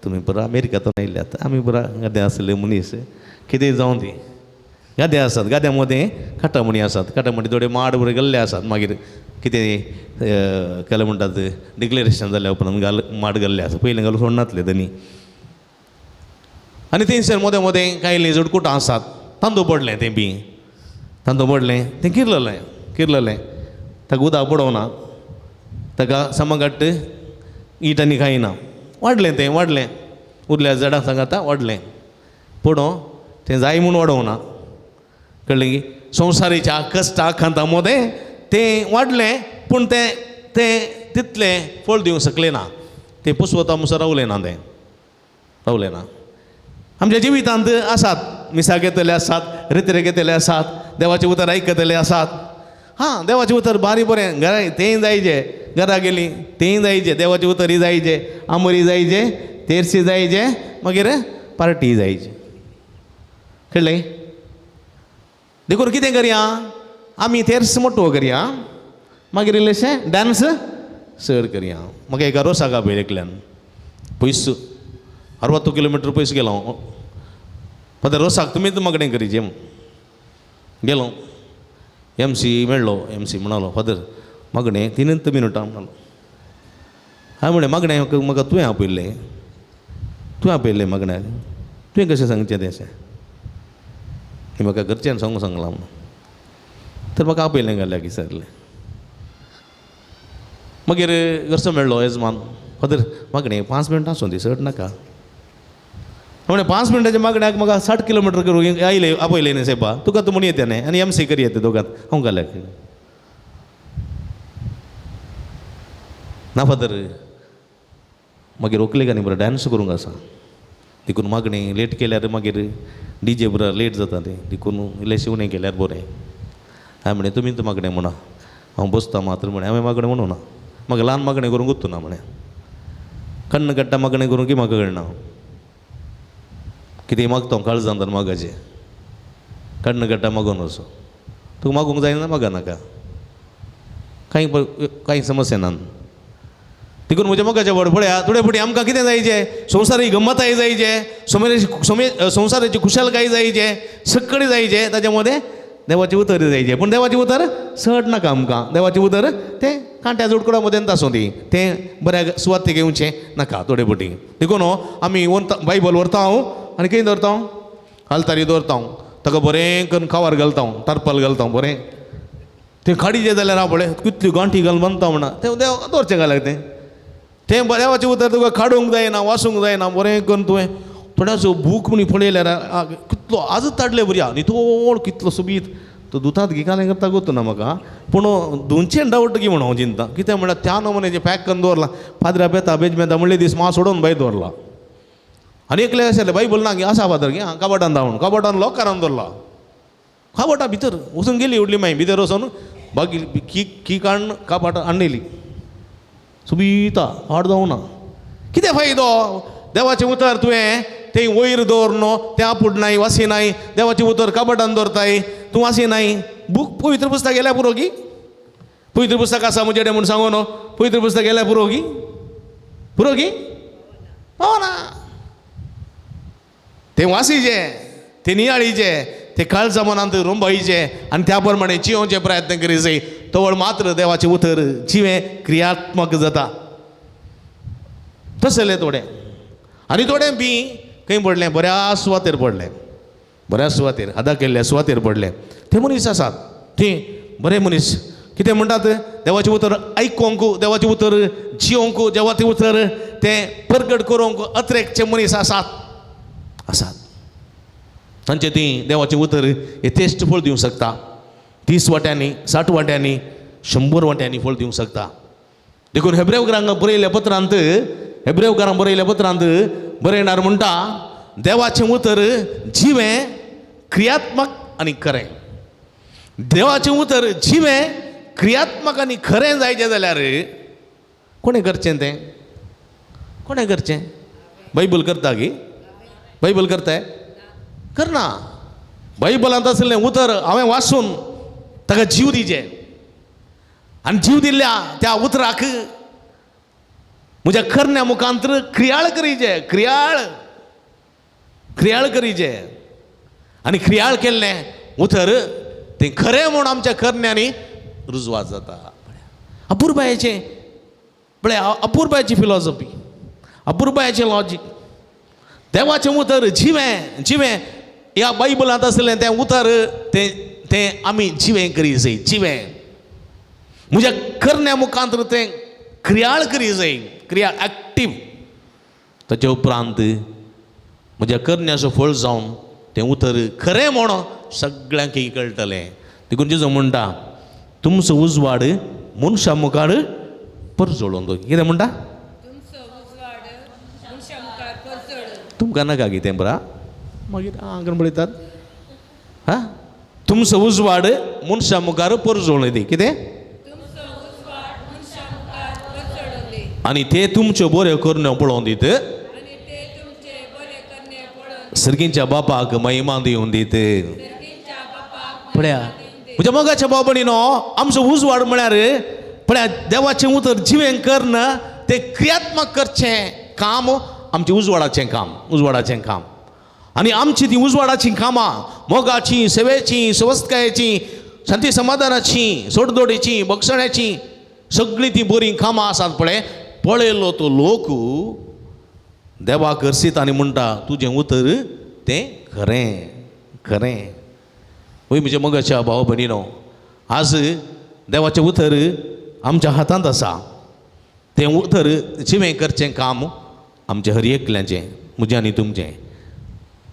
तुमी पुरा अमेरिकांतून आयल्यात, आमी पुरा गाद्या आशिल्ले मनीस, कितें जावं ती गादे आसात, गाद्या मदें काटामणी आसात, काटामणी थोडे माड बरे गेल्ले आसात, मागीर कितें केलें म्हणटात डिक्लेरेशन जाल्या उपरांत घाल माड गेल्ले आसा, पयलीं घालून सोडनातले तेणी. आनी थंयसर मदें मदें कांय जोडकुटां आसात, तांदूळ पडलें तें बी, तांदूळ पडलें तें किरलेलें, किरलेलें, ताका उदक पडोवना, ताका समगट्ट it आनी कांय ना, वाडलें तें, वाडलें, उरल्या झाडां सांगाता वाडलें, पडों तें जाय म्हूण वाडोवंक ना, कळ्ळें की? संवसारीच्या कश्टा खांता मदें तें वाडलें, पूण तें तें तितलें फळ दिवंक शकलें ना, तें पुसवता मुसर रावलें ना, तें रावलें ना. आमच्या जिवितांत आसात, मिसां घेतले आसात, रित्रे घेतले आसात, देवाचें उतर आयकतले आसात. हां, देवाचें उतर बारी बरें, घरा तेंय जायचे, घरा गेलीं तेंय जायचे, देवाचें उतरय जायचे, आमोरी जायचे, तेरसी जायचे, मागीर पार्टी जायचे, कळ्ळें? देखून कितें करया आमी, तेर्स मोटवो करया, मागीर इल्लेशें डांस चड करया. म्हाका एका रोसाक आपयलें एकल्यान, पयस 60 किलोमिटर पयस गेलो हांव. फादर रोसाक तुमीच मागणें करीचे म्हूण गेलो. एम सी मेळ्ळो, एम सी म्हणालो, फादर मागणें 3 मिनटां म्हणालो. हांवें म्हणलें, मागणें म्हाका तुवें आपयल्लें, तुवें आपयल्लें मागण्याक, तुवें कशें सांगचें तें अशें? हें म्हाका घरच्यान सांगूंक सांगलां म्हणून तर म्हाका आपयलें घाल्याक विचारलें. मागीर घरचो मेळ्ळो येजमान, फादर मागणें 5 मिनटां आसूं दी, चड नाका. म्हणलें 5 मिनटाच्या मागण्याक म्हाका 60 किलोमिटर करूंक आयले आपयलें न्ही सायबा, तुका तूं म्हण येता न्ही आनी एम सी करी येता दोगांत हांव घाल्याक ना फादर. मागीर व्हंकलेक आनी बरें डांस करूंक आसा, देखून मागणें लेट केल्यार मागीर डी जे बरो लेट जाता तें, देखून इल्लें उणें केल्यार बरें. हांवें म्हणलें तुमी तर मागणें म्हणा, हांव बसता मात्र म्हणें. हांवें मागणें म्हणूं ना, म्हाका ल्हान मागणें करूंक उत्तू ना म्हणें, कण्ण काडटा मागणें करूंक की म्हाका कळना, कितें मागता हांव काळजांत मागाचें, कण्ण काडटा मागून वचो, तुका मागूंक जायना मागा नाका, कांय कांय समस्या ना. देखून म्हज्या मोगाच्या व्हड पळया, थोडे फुडें आमकां कितें जायचें, संवसारी गम्मताय जायचे, संवसाराची खुशालकाय जायचे, सगळें जायचें, ताच्या मदें देवाचें उतर जायचें. पूण देवाचें उतर चड नाका आमकां, देवाचें उतर तें कांट्या जोडकुडा मदेंत आसूं दी, तें बऱ्या सुवातेक घेवचें नाका थोडे फुटी. देखून आमी बायबल व्हरता हांव आनी खंय दवरता हांव, आल्तारी दवरता हांव, ताका बरें करून खावार घालता हांव, तारपाल घालता हांव बरें, तें काडीचें जाल्यार हांव पळय कितल्यो गांठी घालून बांदता म्हणा, तें देव दवरचें घाल्यार तें तें देवाचें उतर तुका काडूंक जायना, वासूंक जायना, बरें करून तुवें थोड्याचो बूक म्हण पळयल्यार कितलो आजच ताडले भुरग्या नितोळ कितलो सोबीत, तो दुतात गिकालें करता गोतू ना म्हाका, पूण दोनशें डावट की म्हण हांव चिंता, कितें म्हणल्यार त्या नमुन्याचें पॅक करून दवरलां, पाद्रा बेता बेज बेता म्हणले दीस मां सोडून भायर दवरला. आनी एकलें आशिल्लें बायबल ना आसा फादर की आं कबटान धांवून कबटान लॉकरान दवरला, कबटा भितर वचून गेली उडली मागीर भितर वचून बागी की की काडून कपाट हाडलेली सोबीता हाड जावं ना. कितें फायदो देवाचें उतर तुवें तें वयर दवर न्हू, तें आपुडनाय वासिनाय, देवाचें उतर कबटान दवरताय तूं वासिनाय. बूक पवित्र पुस्तक गेल्यार पुरो की, पवित्र पुस्तक आसा म्हजे कडेन म्हूण सांगू न्हू, पवित्र पुस्तक गेल्यार पुरो की, पुरो की पावना. तें वासीचें, तें नियाळीचें, तें काळजा मनांत रोंबायचें आनी त्या प्रमाणे जियोवचे प्रयत्न करी जाय, तवळ मात्र देवाचें उतर जिवें क्रियात्मक जाता. तसलें थोडें आनी थोडें बी खंय पडलें, बऱ्या सुवातेर पडलें, बऱ्या सुवातेर अदा केल्ल्या सुवातेर पडलें. ते मनीस आसात ते बरे मनीस, कितें म्हणटात, देवाचें उतर आयकोंक, देवाचें उतर जियोंक, देवाचें उतर तें परगट करूंक अत्रेकचे मनीस आसात आसात. तांचे ती देवाचें उतर यथेश्ट फळ दिवंक शकता, 30 वाट्यांनी, 60 वाट्यांनी, 100 वाट्यांनी फळ दिवंक शकता. देखून हेब्रेवकारांक बरयल्ल्या पत्रांत, हेब्रेवकारांक बरयल्ल्या पत्रांत बरयणार म्हणटा, देवाचें उतर जिवें, क्रियात्मक आनी खरें. देवाचें उतर जिवें, क्रियात्मक आनी खरें जायचें जाल्यार कोणें करचें तें, कोणें करचें? बायबल करता की? बायबल करताय? करना. बायबलांत आशिल्लें उतर हांवें वाचून ताका जीव दिचें आनी जीव दिल्ल्या त्या उतराक म्हज्या करण्या मुखांतर क्रियाळ करीचे, क्रियाळ क्रियाळ करीचे आनी क्रियाळ केल्लें उतर तें खरें म्हूण आमच्या करण्यांनी रुजवात जाता. अपुरबायेचें पळय, अपुरबायेची फिलॉसॉफी, अपुरबायेचें लॉजीक, देवाचें उतर जिवें जिवें ह्या बायबलांत आशिल्लें तें उतर तें तें आमी जिवें करी जाय, जिवें म्हज्या करण्या मुखांत तें क्रियाळ करी जाय, क्रिया एक्टीव. ताचे उपरांत म्हज्या करण्याचो फळ जावन तें उतर खरें म्हण सगळ्यांक कळटलें. देखून जेजू म्हणटा तुमचो उजवाड मनशा मुखार परजळोवन. कितें म्हणटा? तुमकां नाका कितें बरा मागीर आं करून पळयतात. हां, तुमचो उजवाड मनशा मुखार परजळून दी. कितें? आनी ते तुमच्यो बऱ्यो करण्यो पळोवन दीत सर्गींच्या बापाक महिमा दिवन दीत. पळया म्हज्या मोगाच्या भाव भयणीनो, आमचो उजवाड म्हळ्यार पळया देवाचें उतर जिवें करन तें क्रियात्मक करचें काम आमचें उजवाडाचें काम, उजवाडाचें काम. आनी आमची ती उजवाडाचीं कामां मोगाची, सेवेची, सवस्तकायेची, शांती समाधानाची, सोडदोडीची, बक्षण्याची सगळीं ती बरीं कामां आसात. पळय पळयलो तो लोक देवाक करसीत आनी म्हणटा तुजें उतर तें खरें खरें. वय म्हज्या मोगाच्या भाव भयणीनो, आज देवाचें उतर आमच्या हातांत आसा. तें उतर जिवें करचें काम आमचें हर एकल्याचें, म्हजें आनी तुमचें.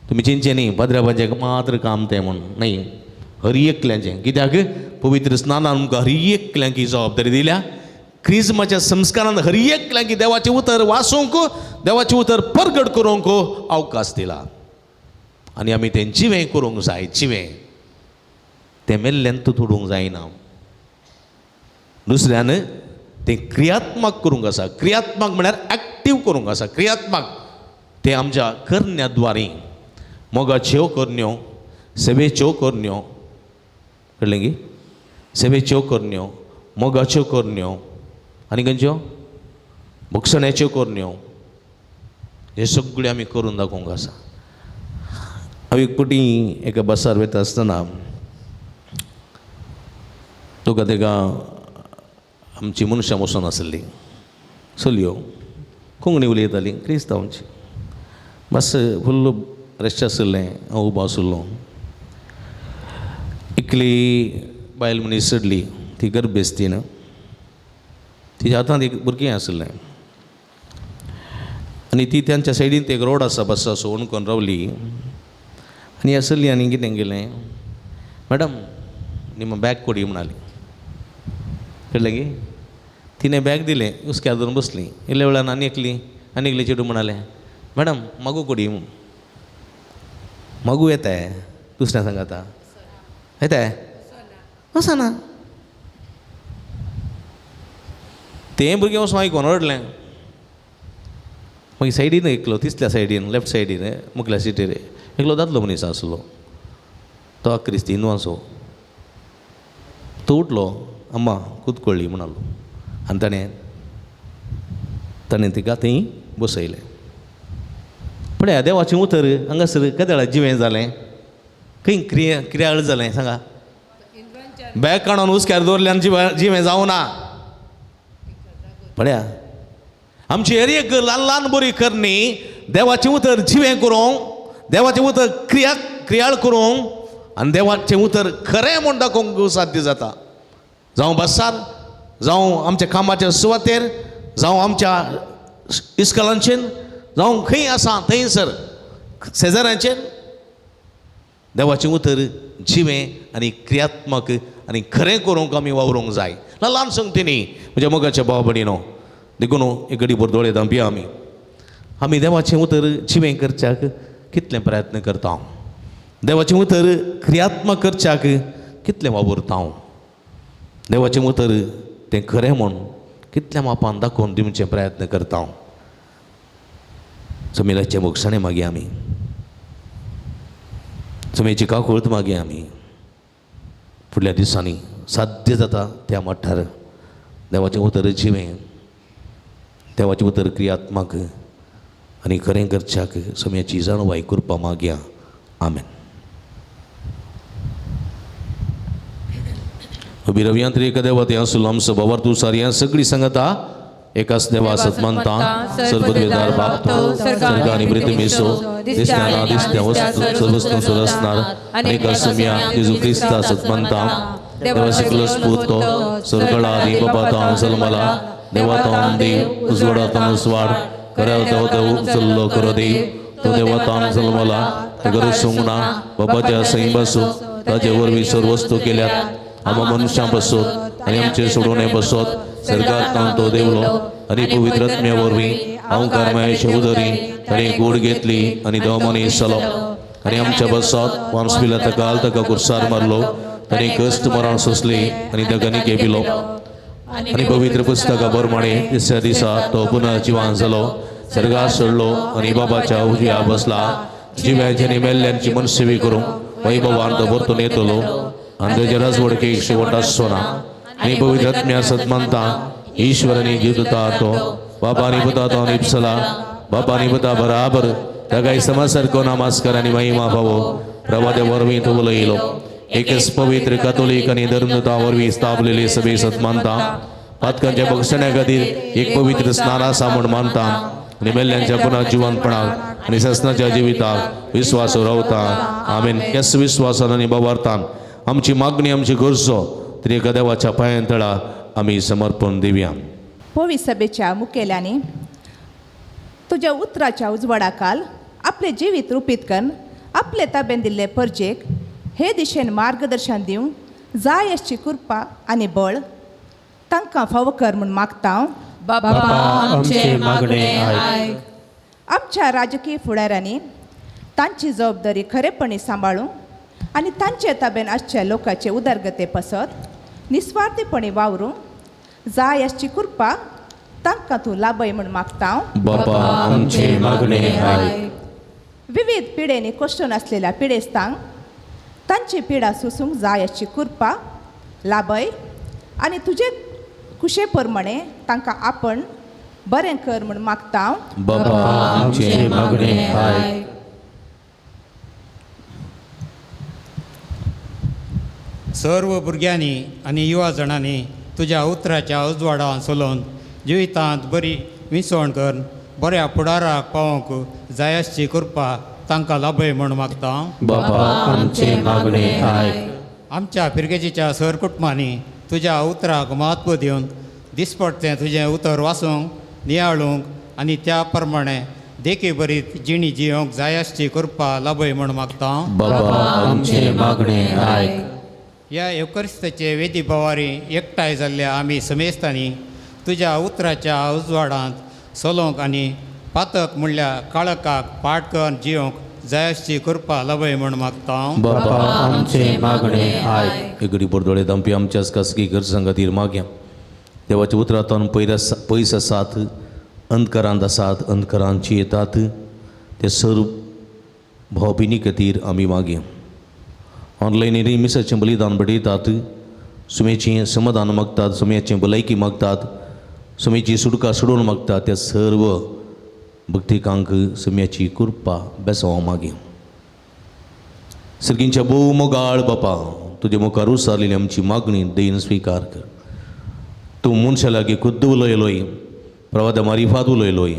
तुमी चिंतचें न्ही पाद्र्याबाचें मात्र काम तें म्हूण, न्ही, हर एकल्याचें. कित्याक पवित्र स्नानान आमकां हर एकल्यांक ही जबाबदारी दिल्या. क्रिज्माच्या संस्कारान हर एकल्यांक देवाचें उतर वाचूंक, देवाचें उतर परगट करूंक अवकाश दिला. आनी आमी तें जिवें करूंक जाय. जिवें तें मेल्ल्यान तूं तोडूंक जायना. दुसऱ्यान तें क्रियात्मक करूंक आसा. क्रियात्मक म्हळ्यार एक्टीव करूंक आसा. क्रियात्मक तें आमच्या करण्या द्वारी, मोगाच्यो करण्यो, सेवेच्यो करण्यो, कळ्ळें गी? सेवेच्यो करण्यो, मोगाच्यो करण्यो, आनी खंयच्यो भक्षण्याच्यो करण्यो, हे सगळ्यो आमी करून दाखोवंक आसा. हांव एक पटी एका बसार वयता आसतना तुका तेका आमची मनशां बसून आसली, चलयो कोंकणी उलयताली, क्रिस्तांवची. बस फुल्ल रश आशिल्लें, हांव उबो आशिल्लो. एकली बायल मनीस चडली, ती गर्भेस्ती न्हू, तिच्या हातांत एक भुरगें आशिल्लें. आनी ती त्यांच्या सायडीन एक रोड आसा बस असो ओणकोन रावली. आनी आसली आनी कितें केलें, मॅडम निम बॅग कोडी म्हणाली. कळ्ळें की? तिणें बॅग दिलें, हुस्क्यार धरून बसली. इल्ल्या वेळान आनी एकली आनी एकली चेडूं म्हणालें, मॅडम मगू कोडी. मगू येताय दुसऱ्या सांगाता येताय वचना. तें भुरगें वचून आयकोन रडलें. मागीर सायडीन एकलो, तिसल्या सायडीन, लेफ्ट सायडीन मुखल्या सिटीर एकलो दादलो मनीस आसलो, तो क्रिस्ती हिंदवांचो. तो उठलो, अम्मा कुतकळ्ळी म्हणालो. आनी ताणें ताणें तिका थंय बसयलें. पळया देवाचें उतर हांगासर केदळा जिवें जालें, खंय क्रिया क्रियाळ जालें सांगा. बॅग काडून हुस्क्यार दवरलें आनी जिवें जावं ना. पळया आमची हर एक ल्हान ल्हान बरी करणी देवाचें उतर जिवें करूंक, देवाचें उतर क्रिया क्रियाळ करूंक आनी देवाचें उतर खरें म्हूण दाखोवंक साध्य जाता. जावं बसार, जावं आमच्या कामाच्या सुवातेर, जावं आमच्या इस्कॉलांचेर, जावं खंय आसा थंयसर शेजाऱ्यांचेर देवाचें उतर जिवें आनी क्रियात्मक आनी खरें करूंक आमी वावरूंक जाय. ल्हान संगतींनी म्हज्या मोगाच्या भाव भयणीनो, देखून एक घडी भर दोळे धांपया. आमी आमी देवाचें उतर जिवें करच्याक कितलें प्रयत्न करता, देवाचें उतर क्रियात्मक करच्याक कितलें वावुरता, देवाचें उतर तें खरें म्हूण कितल्या मापान दाखोवन दिवचें प्रयत्न करता. समिलाचें भोगसणें मागीर आमी, समेची काकूळत मागीर आमी फुडल्या दिसांनी साध्य जाता त्या मठार देवाचें उतर जिवें, देवाचें उतर क्रियात्मक आनी खरें करच्याक समयाची जाणवाय कृपा मागया. आमेन. अभिरव्यांत एका देवा ते आसूल आमचो बाबर तूं सारया सगळी सांगता एकाच देवा सतमानता सर्वद्वेदार बाप तो स्वर्ग आनी पृथ्वीसो दिसत्या ना दिसत्या वस्तू सर्वस्तू सुरसणार आनी एका सुम्या जेजू क्रिस्ता सतमानता देवा सकलस पूत तो स्वर्गळा आदी बाबा जल्मला देवा तो देव उजवाडा तो स्वाड खऱ्या देव देव उचललो करो देव तो देवा जल्मला ताका रसूंक ना बाबाच्या सैम बसून ताचे वरवीं सर्व वस्तू केल्यात आमा मनुष्यां बसोत आनी आमचे सोडोवणे बसोत सरकार तो देवलो आनी पवित्र आत्म्या वरवीं अहंकार मायेचे उदरी ताणें गोड घेतली आनी दमनी सलो आनी आमच्या बसोत वांसपिला ताका आल ताका कुर्सार मारलो ताणें कश्ट मरण सोंसली आनी ताका निके पिलो आनी पवित्र पुस्तका प्रमाणे तिसऱ्या दिसा तो पुनः जिवान जालो सर्गात सोडलो आनी बाबाच्या उजव्या बसला जिव्यांची आनी मेल्ल्यांची मनसेवी करूंक वैभवान तो परतून येतलो आनी ताच्या राजवडकेक शेवट आसचो ना आनी पवित्र आत्म्या सत मानता ईश्वरानी जीव तो बाबा आनी पुता तो निपसला बाबा आनी पुता बराबर ताकाय समासारको नमस्कार आनी महिमा फावो प्रवाद्या वरवीं तो उलयलो एकच पवित्र कातोलीक आनी धर्मदूता वरवीं स्थापलेली सभे सत मानता पातकांच्या बक्षण्या खातीर एक पवित्र स्नान आसा म्हूण मानता आनी मेल्ल्यांच्या पुनः जिवनपणाक आनी ससनाच्या जिविताक विस्वास रावता. आमेन. ह्याच विस्वासान आनी बाबार्थान आमची मागणी आमची गरजो तरी एका देवाच्या पांयां तळा आमी समर्पण दिवया. पवी सभेच्या मुखेल्यांनी तुज्या उतराच्या उजवाडाकाल आपले जिवीत रुपीत करून आपले ताबेन दिल्ले परजेक हे दिशेन मार्गदर्शन दिवंक जाय अशी कृपा आनी बळ तांकां फावो कर म्हूण मागता. बाबा आमचे मागणे आयक. आमच्या राजकीय फुडाऱ्यांनी तांची जबाबदारी खरेपणी सांबाळूंक आनी तांचे ताबेन आसच्या लोकांचे उदरगते पासत निस्वार्थीपणी वावरूंक जाय अशी कृपा तांकां तूं लाभय म्हूण मागता. बाबा आमचे मागणे आयक. विविध पिडेंनी कश्टून आसलेल्या पिडेस्तांक तांची पिडा सोसूंक जाय अशी कृपा लाभय आनी तुजे कुशे प्रमाणे तांकां आपण बरें कर म्हूण मागता. बाबा आमचे मागणे आयक. सर्व भुरग्यांनी आनी युवा जाणांनी तुज्या उतराच्या उजवाडान चलोवन जिवितांत बरी विसवण करून बऱ्या फुडाराक पावोवंक जाय आसची कृपा तांकां लाभय म्हूण मागता. बाबा आमचे मागणे आयक. आमच्या फिरगेजीच्या सर कुटुंबांनी तुज्या उतराक म्हत्व दिवन दिसपडतें तुजें उतर वाचूंक नियाळूंक आनी त्या प्रमाणे देखी बरीत जिणी जियोंक जाय आसची कृपा लाभय म्हूण मागता. बाबा आमचे मागणे आयक. ह्या येवकरिस्ताचे वेदी भवारी एकठांय जाल्ल्या आमी समेस्तांनी तुज्या उतराच्या उजवाडांत चलोवंक आनी पातक म्हणल्यार काळकाक पाट करून जियोंक जाय आसची कृपा लाभय म्हूण मागता. बाबा आमचे मागणे आयक. एक घडी दोळे धांपी आमच्याच खासगी गरजां खातीर मागया. देवाच्या उतरांतून पयस आसात अंधकारांत आसात अंधकारांची येतात ते सर्व भाव भयणी खातीर आमी मागया. ऑनलायन मिसाचें बलिदान भेटयतात सुमेचें समाधान मागतात सुम्याचें भलायकी मागतात सुमेची सुटका सोडून मागतात त्या सर्व भक्तिकांक सुम्याची कृपा बेसांव मागया. सर्गींच्या भोव मोगाळ बापा तुजे मुखार उसारलेली आमची मागणी दयेन स्विकार कर. तूं मनशा लागीं खुद्द उलयलोय प्रवादा मारिफात उलयलोय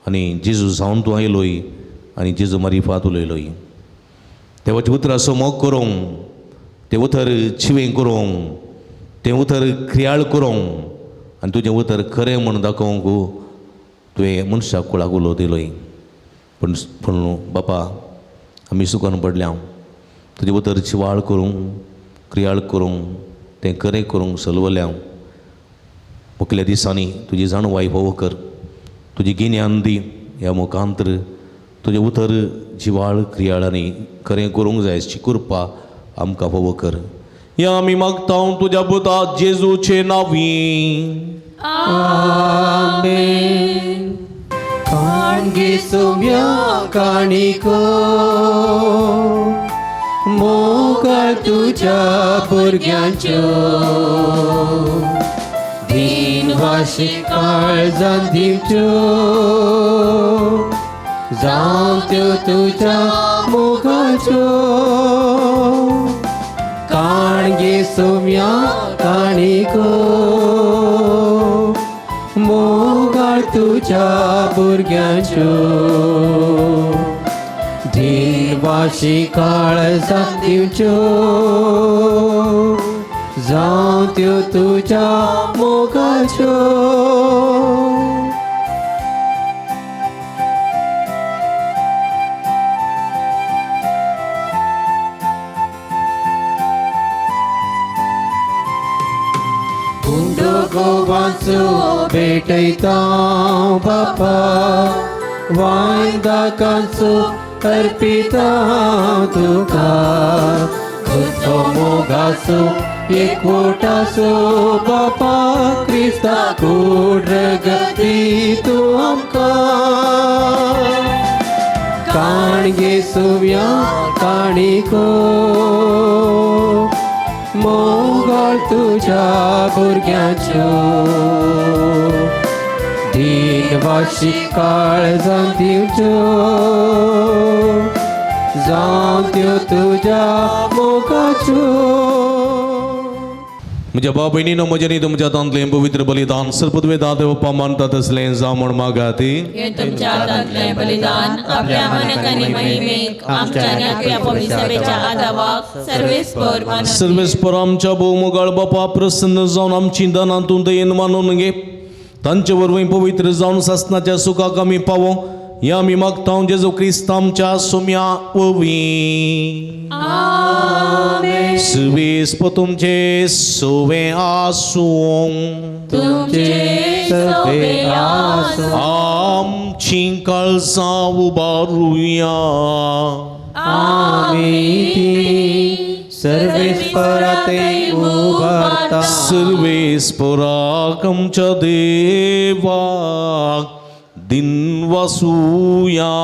आनी जेजू जावन तूं आयलोय आनी जेजू मारिफात उलयलोय. देवाच्या उतराचो मोग करूंक तें उतर चिवें करूंक तें उतर क्रियाळ करूंक आनी तुजें उतर खरें म्हूण दाखोवंक तुवें मनशाक कुळाक उलो दिलोय. पूण पूण बापा आमी सुकोन पडल्या तुजें उतर चिवाळ करूंक क्रियाळ करूंक तें खरें करूंक सलवल्या. मुखल्या दिसांनी तुजी जाणवाय फावो कर तुजी गिन्यान दी ह्या मुखांतर तुजें उतर जिवाळ क्रियाळ आनी खरें करूंक जाय अशी कृपा आमकां फावो कर. ह्या आमी मागता तुज्या पुता जेजूचे नांवी. आमेन. काणगे सोम्या काणिको मोगाळ तुज्या भुरग्यांच्यो दिनवाशी काळजान दिवच्यो जावं त्यो तुज्या मोगाच्यो. काणगे सोम्या काणिको मोगाळ तुज्या भुरग्यांच्यो दिनवाशी काळजान दिवच्यो जावं त्यो तुज्या मोगाच्यो. जेजू भेटयता बापा वायन दाकांचो अर्पिता तुका तुजो मोगाचो एकवटाचो बापा क्रिस्ता कूड रगत दी तूं आमकां काणगे सुव्या काणिको मोगाळ तुज्या भुरग्यांच्यो दिनवाशी काळजां दिवच्यो जावं त्यो तुज्या मोगाच्यो. म्हज्या भाव भयणीनो म्हजें न्ही तुमच्या हातांतलें पवित्र बलिदान सर्पद्वेदा देवप्पा मानता तसलें जावं म्हूण मागात. हें तुमच्या हातांतलें बलिदान आपल्या मानक आनी महिमेक आमच्या आनी आपल्या पवित्र सभेच्या आदावाक सर्वेस्पर मानून सर्वेस्पर आमच्या भोवमोगाळ बापा प्रसन्न जावन आमची दानां तूं दयेन मानून घे तांचे वरवीं पवित्र जावन सासनाच्या सुखाक आमी पावो ह्या आमी मागता जेजू क्रिस्त आमच्या सुम्या वरवीं. सर्वेस्पर तुमचे सोवे आसूं. तुमचे सोबे आसूं. आमची काळजां उबारुया. आमी ती सर्वेस्पराते उबारता. सर्वेस्पराक आमच्या देवाक दिनवासुया.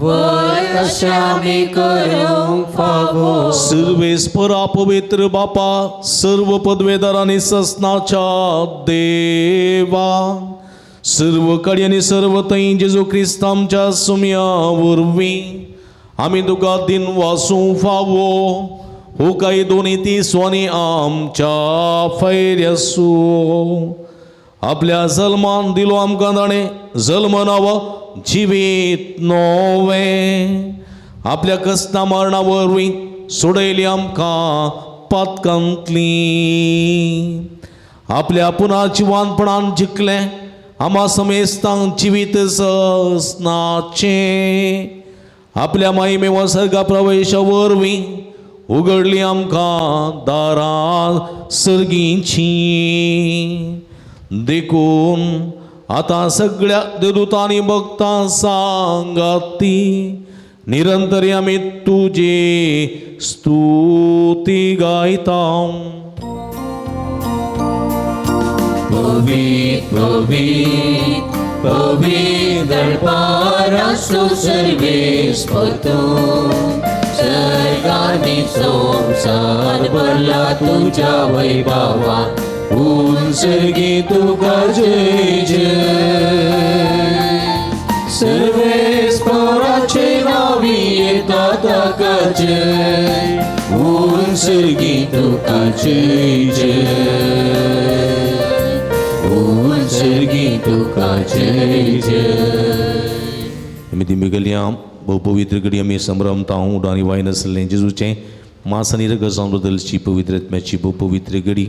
वय अशें आमी करूंक फावो. सर्वेस्परा पवित्र बापा सर्व पदवेदार आनी ससनाच्या देवा सर्व कडी आनी सर्व थंय जेजू क्रिस्त आमच्या सुम्या वरवीं आमी तुका दिनवासूं फावो हो काय दोनी तीस आनी आमच्या फैर्यासू आपल्या जल्मान दिलो आमकां ताणें जल्म नाव जिवीत नोवें आपल्या कस्ता मरणा वरवीं सोडयली आमकां पातकांतली आपल्या पुना जिवानपणान जिखलें आमा समेस्तांक जिवीत ससनाचें आपल्या माईमेव सर्गा प्रवेशा वरवीं उगडली आमकां दारां सर्गींची. देखून आतां सगळ्या देवदूतांनी भक्तां सांगाती निरंतर आमी तुजी स्तुती गायता. पवित्र पवित्र पवित्र पारासु सर्वेस्पर तूं सर्गांनी संवसार भरला तुज्या वैभवान उंचगी तुका जय जय. सर्वेस्पराचे नांवी येता ताका जय उंचगी तुका जय जय उंचगी तुका जय जय. आमी ती मिगल्या भोव पवित्र घडी आमी संभ्रमता उडो आनी वायन आसलें जेजूचें मांस आनी रगत जावन बदलची पवित्र आत्म्याची भोव पवित्र घडी.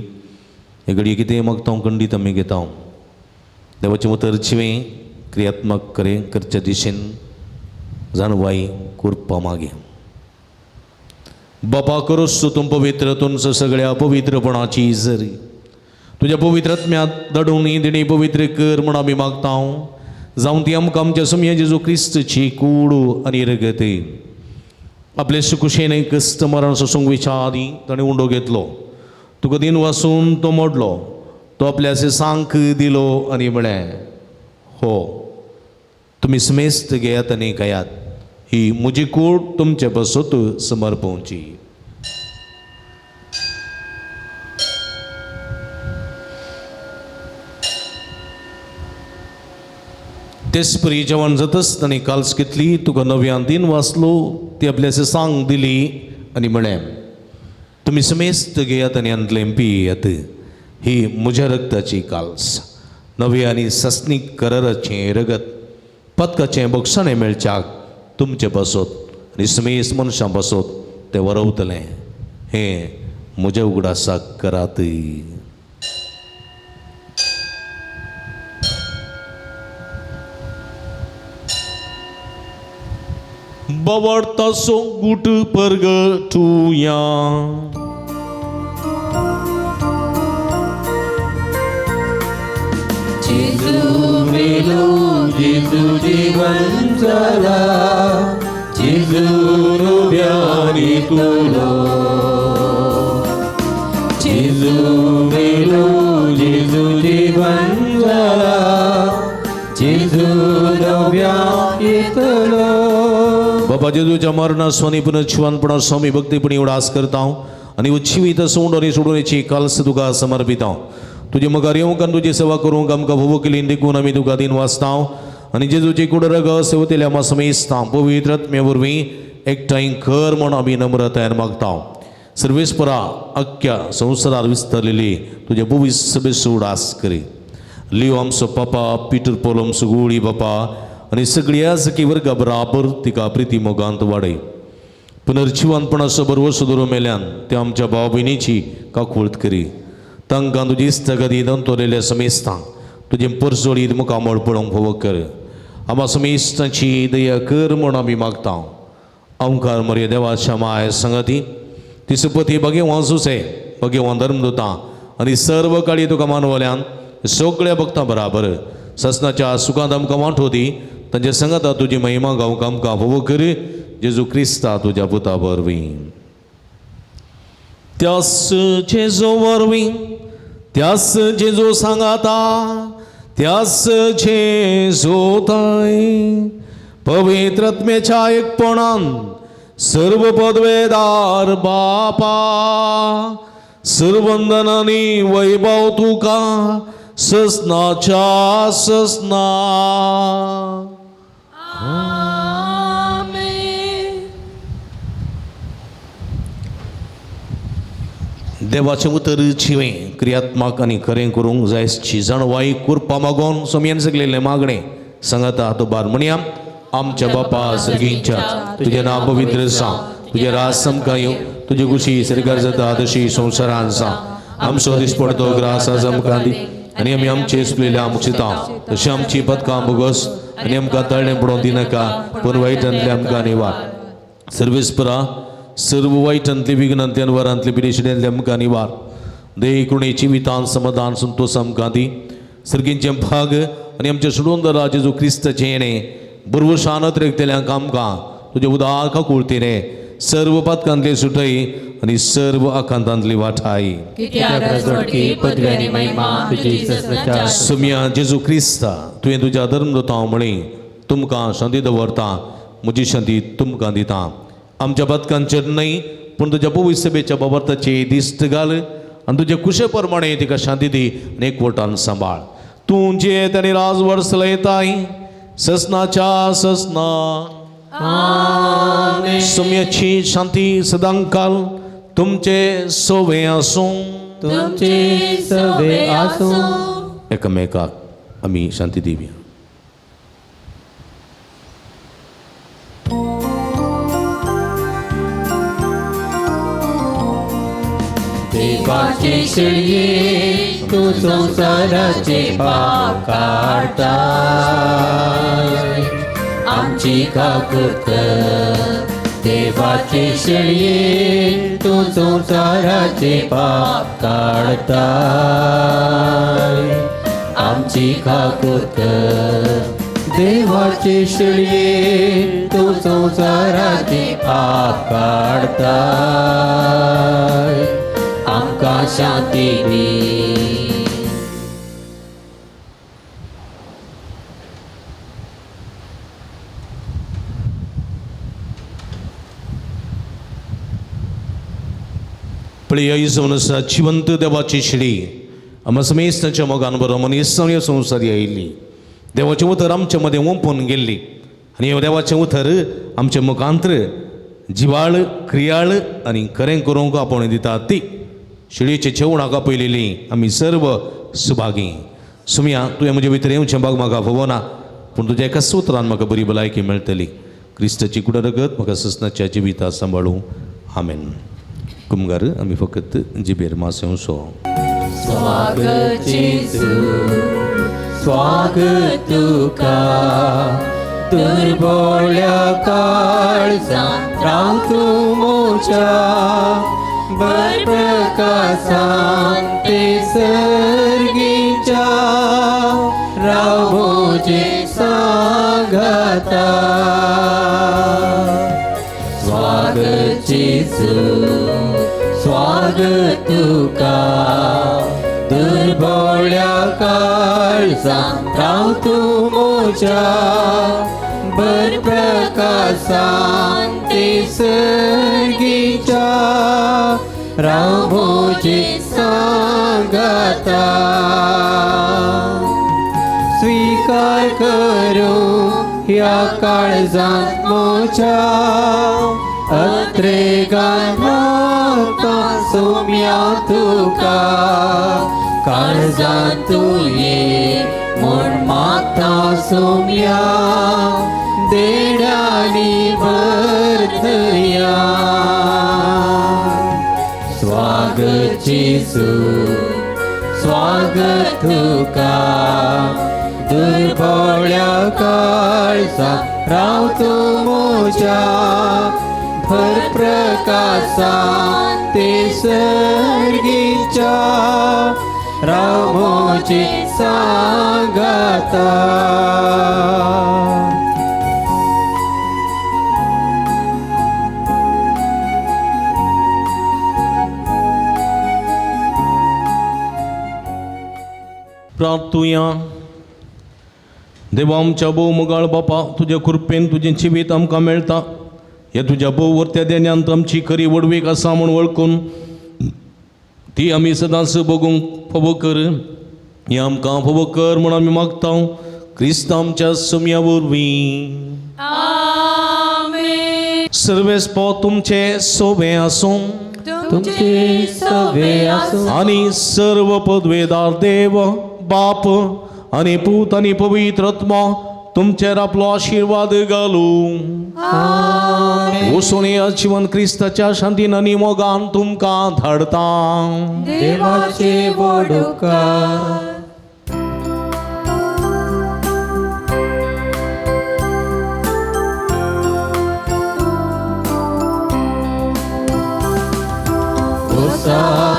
हे घडये कितें मागता खंडीत आमी घेता देवाचें उतर जिवें क्रियात्मक करें करच्या दिशेन जाणवाय करपा मागे. बापा करोस तूं पवित्र तुमचो सगळ्या पवित्रपणाची जरी तुज्या पवित्र आत्म्यांत दडून ही दिणी पवित्र कर म्हूण आमी मागता जावं ती आमकां आमच्या सुमया जेजू क्रिस्तची कूड आनी रगत. आपले सुकुशेन क्रिस्त मरण सोसूंक विच्या आदीं ताणें उंडो घेतलो तुका दिन वासून तो मोडलो तो आपल्या सांक दिलो आनी म्हळें हो तुमी समेस्त घेयात आनी खायात ही म्हजी कूड तुमचे पासत समर्पवची. तेच परी जेवण जातच ताणें काल्स घेतली तुका नव्यान दिन वाचलो ती आपल्या सांग दिली आनी म्हळें तुमी समेस्त घेयात आनी आंतलें पियात ही म्हज्या रक्ताची काल्स नवी आनी सस्नीक कराराचें रगत पदकाचें बक्षाणें मेळच्याक तुमचे पासत आनी समेस्त मनशां पासत तें वरवतलें हें म्हज्या उगडासाक करात. बावडतासो गुट परगटुया. जेजू मेलो जेजू जिवन जाला जेजू नव्यान येतलो जेजू मेलो जेजू जिवन जाला जेजू नव्यान येतलो. बाबा जेजूच्या मरणा स्वानी पुनर्जीवनपणा स्वामी भक्तीपणी उडास करता आनी उच्चीवित सोंड आनी सोडून कालस तुका समर्पिता. तुजे मुखार येवंक आनी तुजी सेवा करूंक आमकां भोव केली देखून आमी तुका दिन वाचता आनी जेजूची कुडरग सेवतेल्या आमा समेस्ता पवित्र आत्म्या वरवीं एकठांय कर म्हूण आमी नम्रतायेन मागता. सर्वेस्परा अख्ख्या संवसारार विस्तारलेली तुज्या पवित्र सभेचो उडास करी. लियो आमचो पापा पिटर पोल आमचो गुळी बापा आनी सगळ्या सखी वर्गा बराबर तिका प्रिती मोगांत वाडय. पुनर्जिवनपणाचो बरवसो दवरून मेल्यान त्या आमच्या भाव भयणीची काकूळत करी. तांकां तुजी इश्टागती दंतवरलेल्या समेस्तांक तुजें परजोळीत मुखामळ पळोवंक फावो कर. आमा समेस्तांची दया कर म्हूण आमी मागता. ओंकार मरे देवाच्या माय संगती ती सुपती भगेवान सुसे भगेवान धर्मदुतां आनी सर्व काळी तुका मानवल्यान सगळ्या भक्तां बराबर ससनाच्या सुखांत आमकां वांटो दी. तांच्या संगता तुजी महिमा गावंक आमकां फावो कर. जेजू क्रिस्ता तुज्या पुता वरवीं. त्यास जेजू वरवीं त्यास जेजू सांगाता त्यास जेजू ताय पवित्र आत्म्याच्या एकपणान सर्व पदवेदार बापा सर्वंदनानी वैभव तुका ससनाच्या ससना. देवाचें उतर जिवें क्रियात्मक आनी खरें करूंक जायची जाणवाय कुरपा मागोन सोमयान सगलेलें मागणें सांगाता तो बार म्हणया. आमच्या बापा सर्गींच्या तुजें नांव पवित्र जावं, तुजें राज आमकां येवं, तुजी खुशी सरकार जाता तशी संवसारान जावं. आमचो दिसपडतो ग्रास आज आमकां दी आनी आमी आमचे सुकलेल्या मुक्षिता तशें आमची पदकां भोगोस आनी आमकां तळणें पडोवंक दिनाका पूण वायटांतलें आमकां निवार. सर्वेस्परा सर्व वायटांतले विघ्नांतले वरांतले पिडेशिड्यांतले आमकां निवार. देह कृणेची वितान समाधान संतोष आमकां दी. सर्गींचें भाग आनी आमच्या सोडून जेजू क्रिस्ताचें येणें बुरवशान रेखतल्यांक आमकां तुजें उदार काकुळतीने सर्व पातकांतले सुटय आनी सर्व आकांतांतली वाठाय. सुम्या जेजू क्रिस्ता तुवें तुज्या धर्मदूतां म्हळी तुमकां शांती दवरता म्हजी शांती तुमकां दिता. आमच्या पातकांचेर न्हय पूण तुज्या पवित्र सभेच्या बाबर्ताची दिश्ट घाल आनी तुजे कुशे प्रमाणे तिका शांती दी आनी एकवटान सांबाळ. तूं जियेत आनी राजवर्स चलयताय ससनाच्या ससना. सुम्याची शांती सदांकाल तुमचे सोवे आसूं. तुमचे सवे आसूं. एकामेकाक आमी शांती दिवया. देवाचे शेळये तूं संवसाराचे पाप काडताय आमची काकूत कर. देवाचे शेळये तूं संवसाराचे पाप काडताय आमची काकूत कर. देवाचे शेळये तूं संवसाराचे पाप काडताय आमकां शांती दी. पळय जावन आसा जिवंत देवाची शिडी आमा समेस्तांच्या मोगान बरो मनीस संवसारी आयिल्ली. देवाचें उतर आमचे मदें ओंपून गेल्ली आनी देवाचें उतर आमचे मुखांत्र जिवाळ क्रियाळ आनी खरें करूंक आपोवणें दिता ती शिळयेचे जेवणाक आपयलेली आमी सर्व सुभागी. सुमया तुवें म्हजे भितर येवचें भाग म्हाका फवना पूण तुज्या एका सुत्रान म्हाका बरी भलायकी मेळटली. क्रिस्ताची कुड रगत म्हाका ससनाच्या जिविता सांबाळूं. आमेन. कुमगार आमी फकत जिबेर मास येवचो. स्वागत जेजू स्वागत तुका दुर्बोळ्या काळजांत राव तूं मोच्या बरप्रकासान ते सर्गीच्या काळजांत राव तूं म्हज्या भर प्रकाशान ते सर्गीच्या राव म्हजे सांगाता. स्वीकार करूं ह्या काळजांत म्हज्या अत्रेगान मागता सोम्या तुका काळजांत तूं ये म्हूण मागता सोम्या देण्यानी भरतया. स्वागत जेजू स्वागत तुका दुर्बोळ्या काळजा राव तूं म्हज्या भर प्रकाशान ते सर्गीच्या राव म्हजे सांगाता. प्रार्थुया. देवा आमच्या भोव मोगाळ बापा, तुज्या कृपेन तुजें जिवीत आमकां मेळटा. हे तुज्या भोव वर्त्या देण्यांत आमची खरी व्हडवीक आसा म्हूण वळखून ती आमी सदांच बगूंक फावो कर. हें आमकां फावो कर म्हूण आमी मागता क्रिस्त आमच्या सुम्या वरवीं. सर्वेस्पो तुमचे सोबे आसूं तुमचे सोबे आसूं आनी सर्व पदवेदार देव बाप आनी पूत आनी पवित्र आत्मा तुमचेर आपलो आशिर्वाद घालूं. वचून ह्या जिवन क्रिस्ताच्या शांतीन आनी मोगान तुमकां धाडता. देवाचे व्हड उपकार.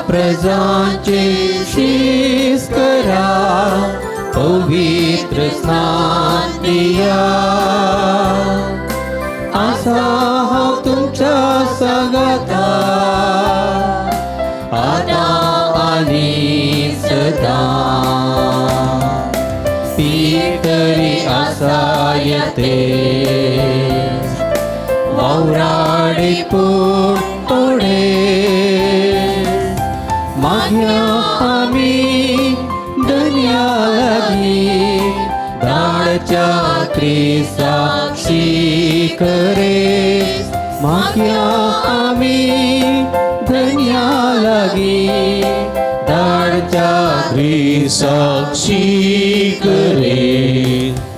प्रजांचे शीस करा पवित्र स्नान दिया. आसा हांव तुमच्या सांगाता आतां आनी सदां. ती तरी आसा येते वावराडी पूण थोडे मागया आमी दर्या लागीं धाडच्या क्रिस्ताक्षी करे. मागया आमी दर्या लागीं धाडच्या क्रिस्ताक्षी करे.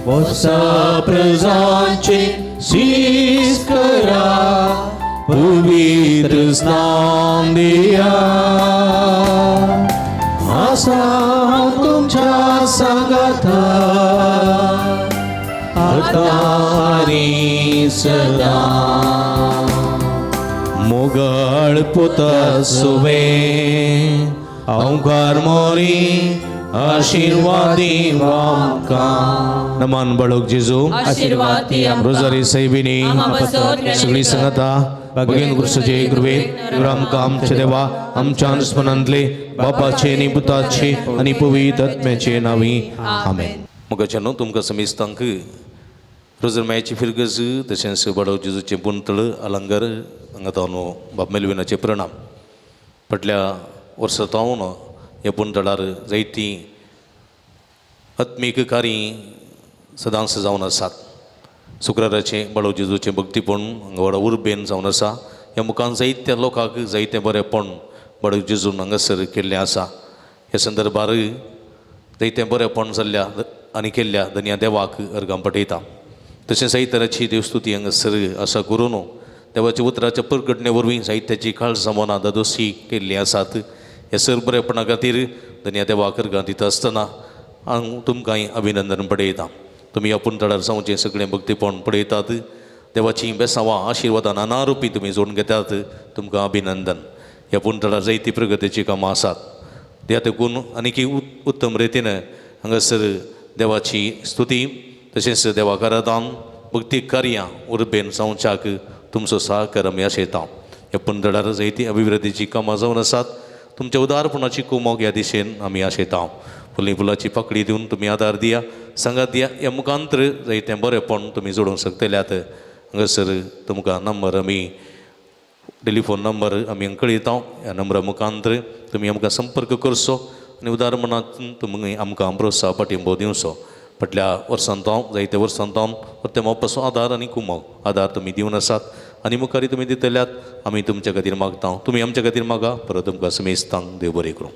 वसा प्रजांचे शीस करा पवित्र स्नान दिया. आसा हांव तुमच्या सांगाता आतां आनी सदां. मोगाळ पुता सुवे अवकार मोरी आशिर्वादी आमकां. नमन बळोक जेजू आशिर्वाद दी आमकां. रोजारी सायबिणी सगळी संगता भगीन कृष्णाचे कृपेन आमकां आमचे देवा आमच्या अनुस्मरणांतले बापाचे आनी पुताचे आनी पवित्र आत्म्याचे नांवी आमेन. मोगाच्या न्हू तुमकां समेस्तांक रोजर मायाची फिरगज तशेंच बडो जेजूचें पुंतळ अलंगर हांगा न्हू बाब मेलविनाचे प्रणाम. फाटल्या वर्सा तावन ह्या पुंतळार जायतीं आत्मीक कार्यां सदांच जावन आसात. शुक्राराचें बाळो जेजूचें भक्तीपण हांगा व्हडा उर्बेन जावन आसा. ह्या मुखान जायत्या लोकांक जायतें बरेंपण बाळो जेजून हांगासर केल्लें आसा. ह्या संदर्भार जायतें बरेंपण जाल्ल्या आनी केल्ल्या धनया देवाक अर्गां पठयता. तशें जायते तराची देवस्तुती हांगासर आसा करून देवाच्या उतराच्या परगटणे वरवीं जायत्याची काळजां मनां दादोशी केल्लीं आसात. ह्या सर बरेपणा खातीर धनया देवाक अर्गां दिता आसतना हांव तुमकांय अभिनंदन पडयता. तुमी आपूण तळार जावचें सगळें भक्तीपण पळयतात. देवाचीं बेसांवां आशिर्वादां नाना रुपी तुमी जोडून घेतात. तुमकां अभिनंदन. ह्या पुणतळार जायती प्रगतीचीं कामां आसात. त्या देखून आनीकी उत्तम रितीन हांगासर देवाची स्तुती तशेंच देवाक आराधन भक्ती कार्यां उर्बेन जावच्याक तुमचो सहकार आमी आशयता. ह्या पुणतळार जायती अभिवृद्धीचीं कामां जावन आसात. तुमच्या उदारपणाची कुमोक ह्या दिशेन आमी आशयता. फुली फुलाची पाकळी दिवन तुमी आदार दिया, सांगात दिया. ह्या मुखांतर जायतें बरेंपण तुमी जोडूंक शकतल्यात. हांगासर तुमकां नंबर आमी टेलिफोन नंबर आमी कळयता. ह्या नंबरा मुखांतर तुमी आमकां संपर्क करचो आनी उदार मनात तुमी आमकां प्रोत्साह पाठिंबो दिवचो. फाटल्या वर्सांत हांव जायत्या वर्सांत हांव परते मोपाचो आदार आनी कुमक आदार तुमी दिवन आसात आनी मुखारय तुमी दितल्यात. आमी तुमच्या खातीर मागता, तुमी आमच्या खातीर मागा. परत तुमकां समेस्तांक देव बरें करूं.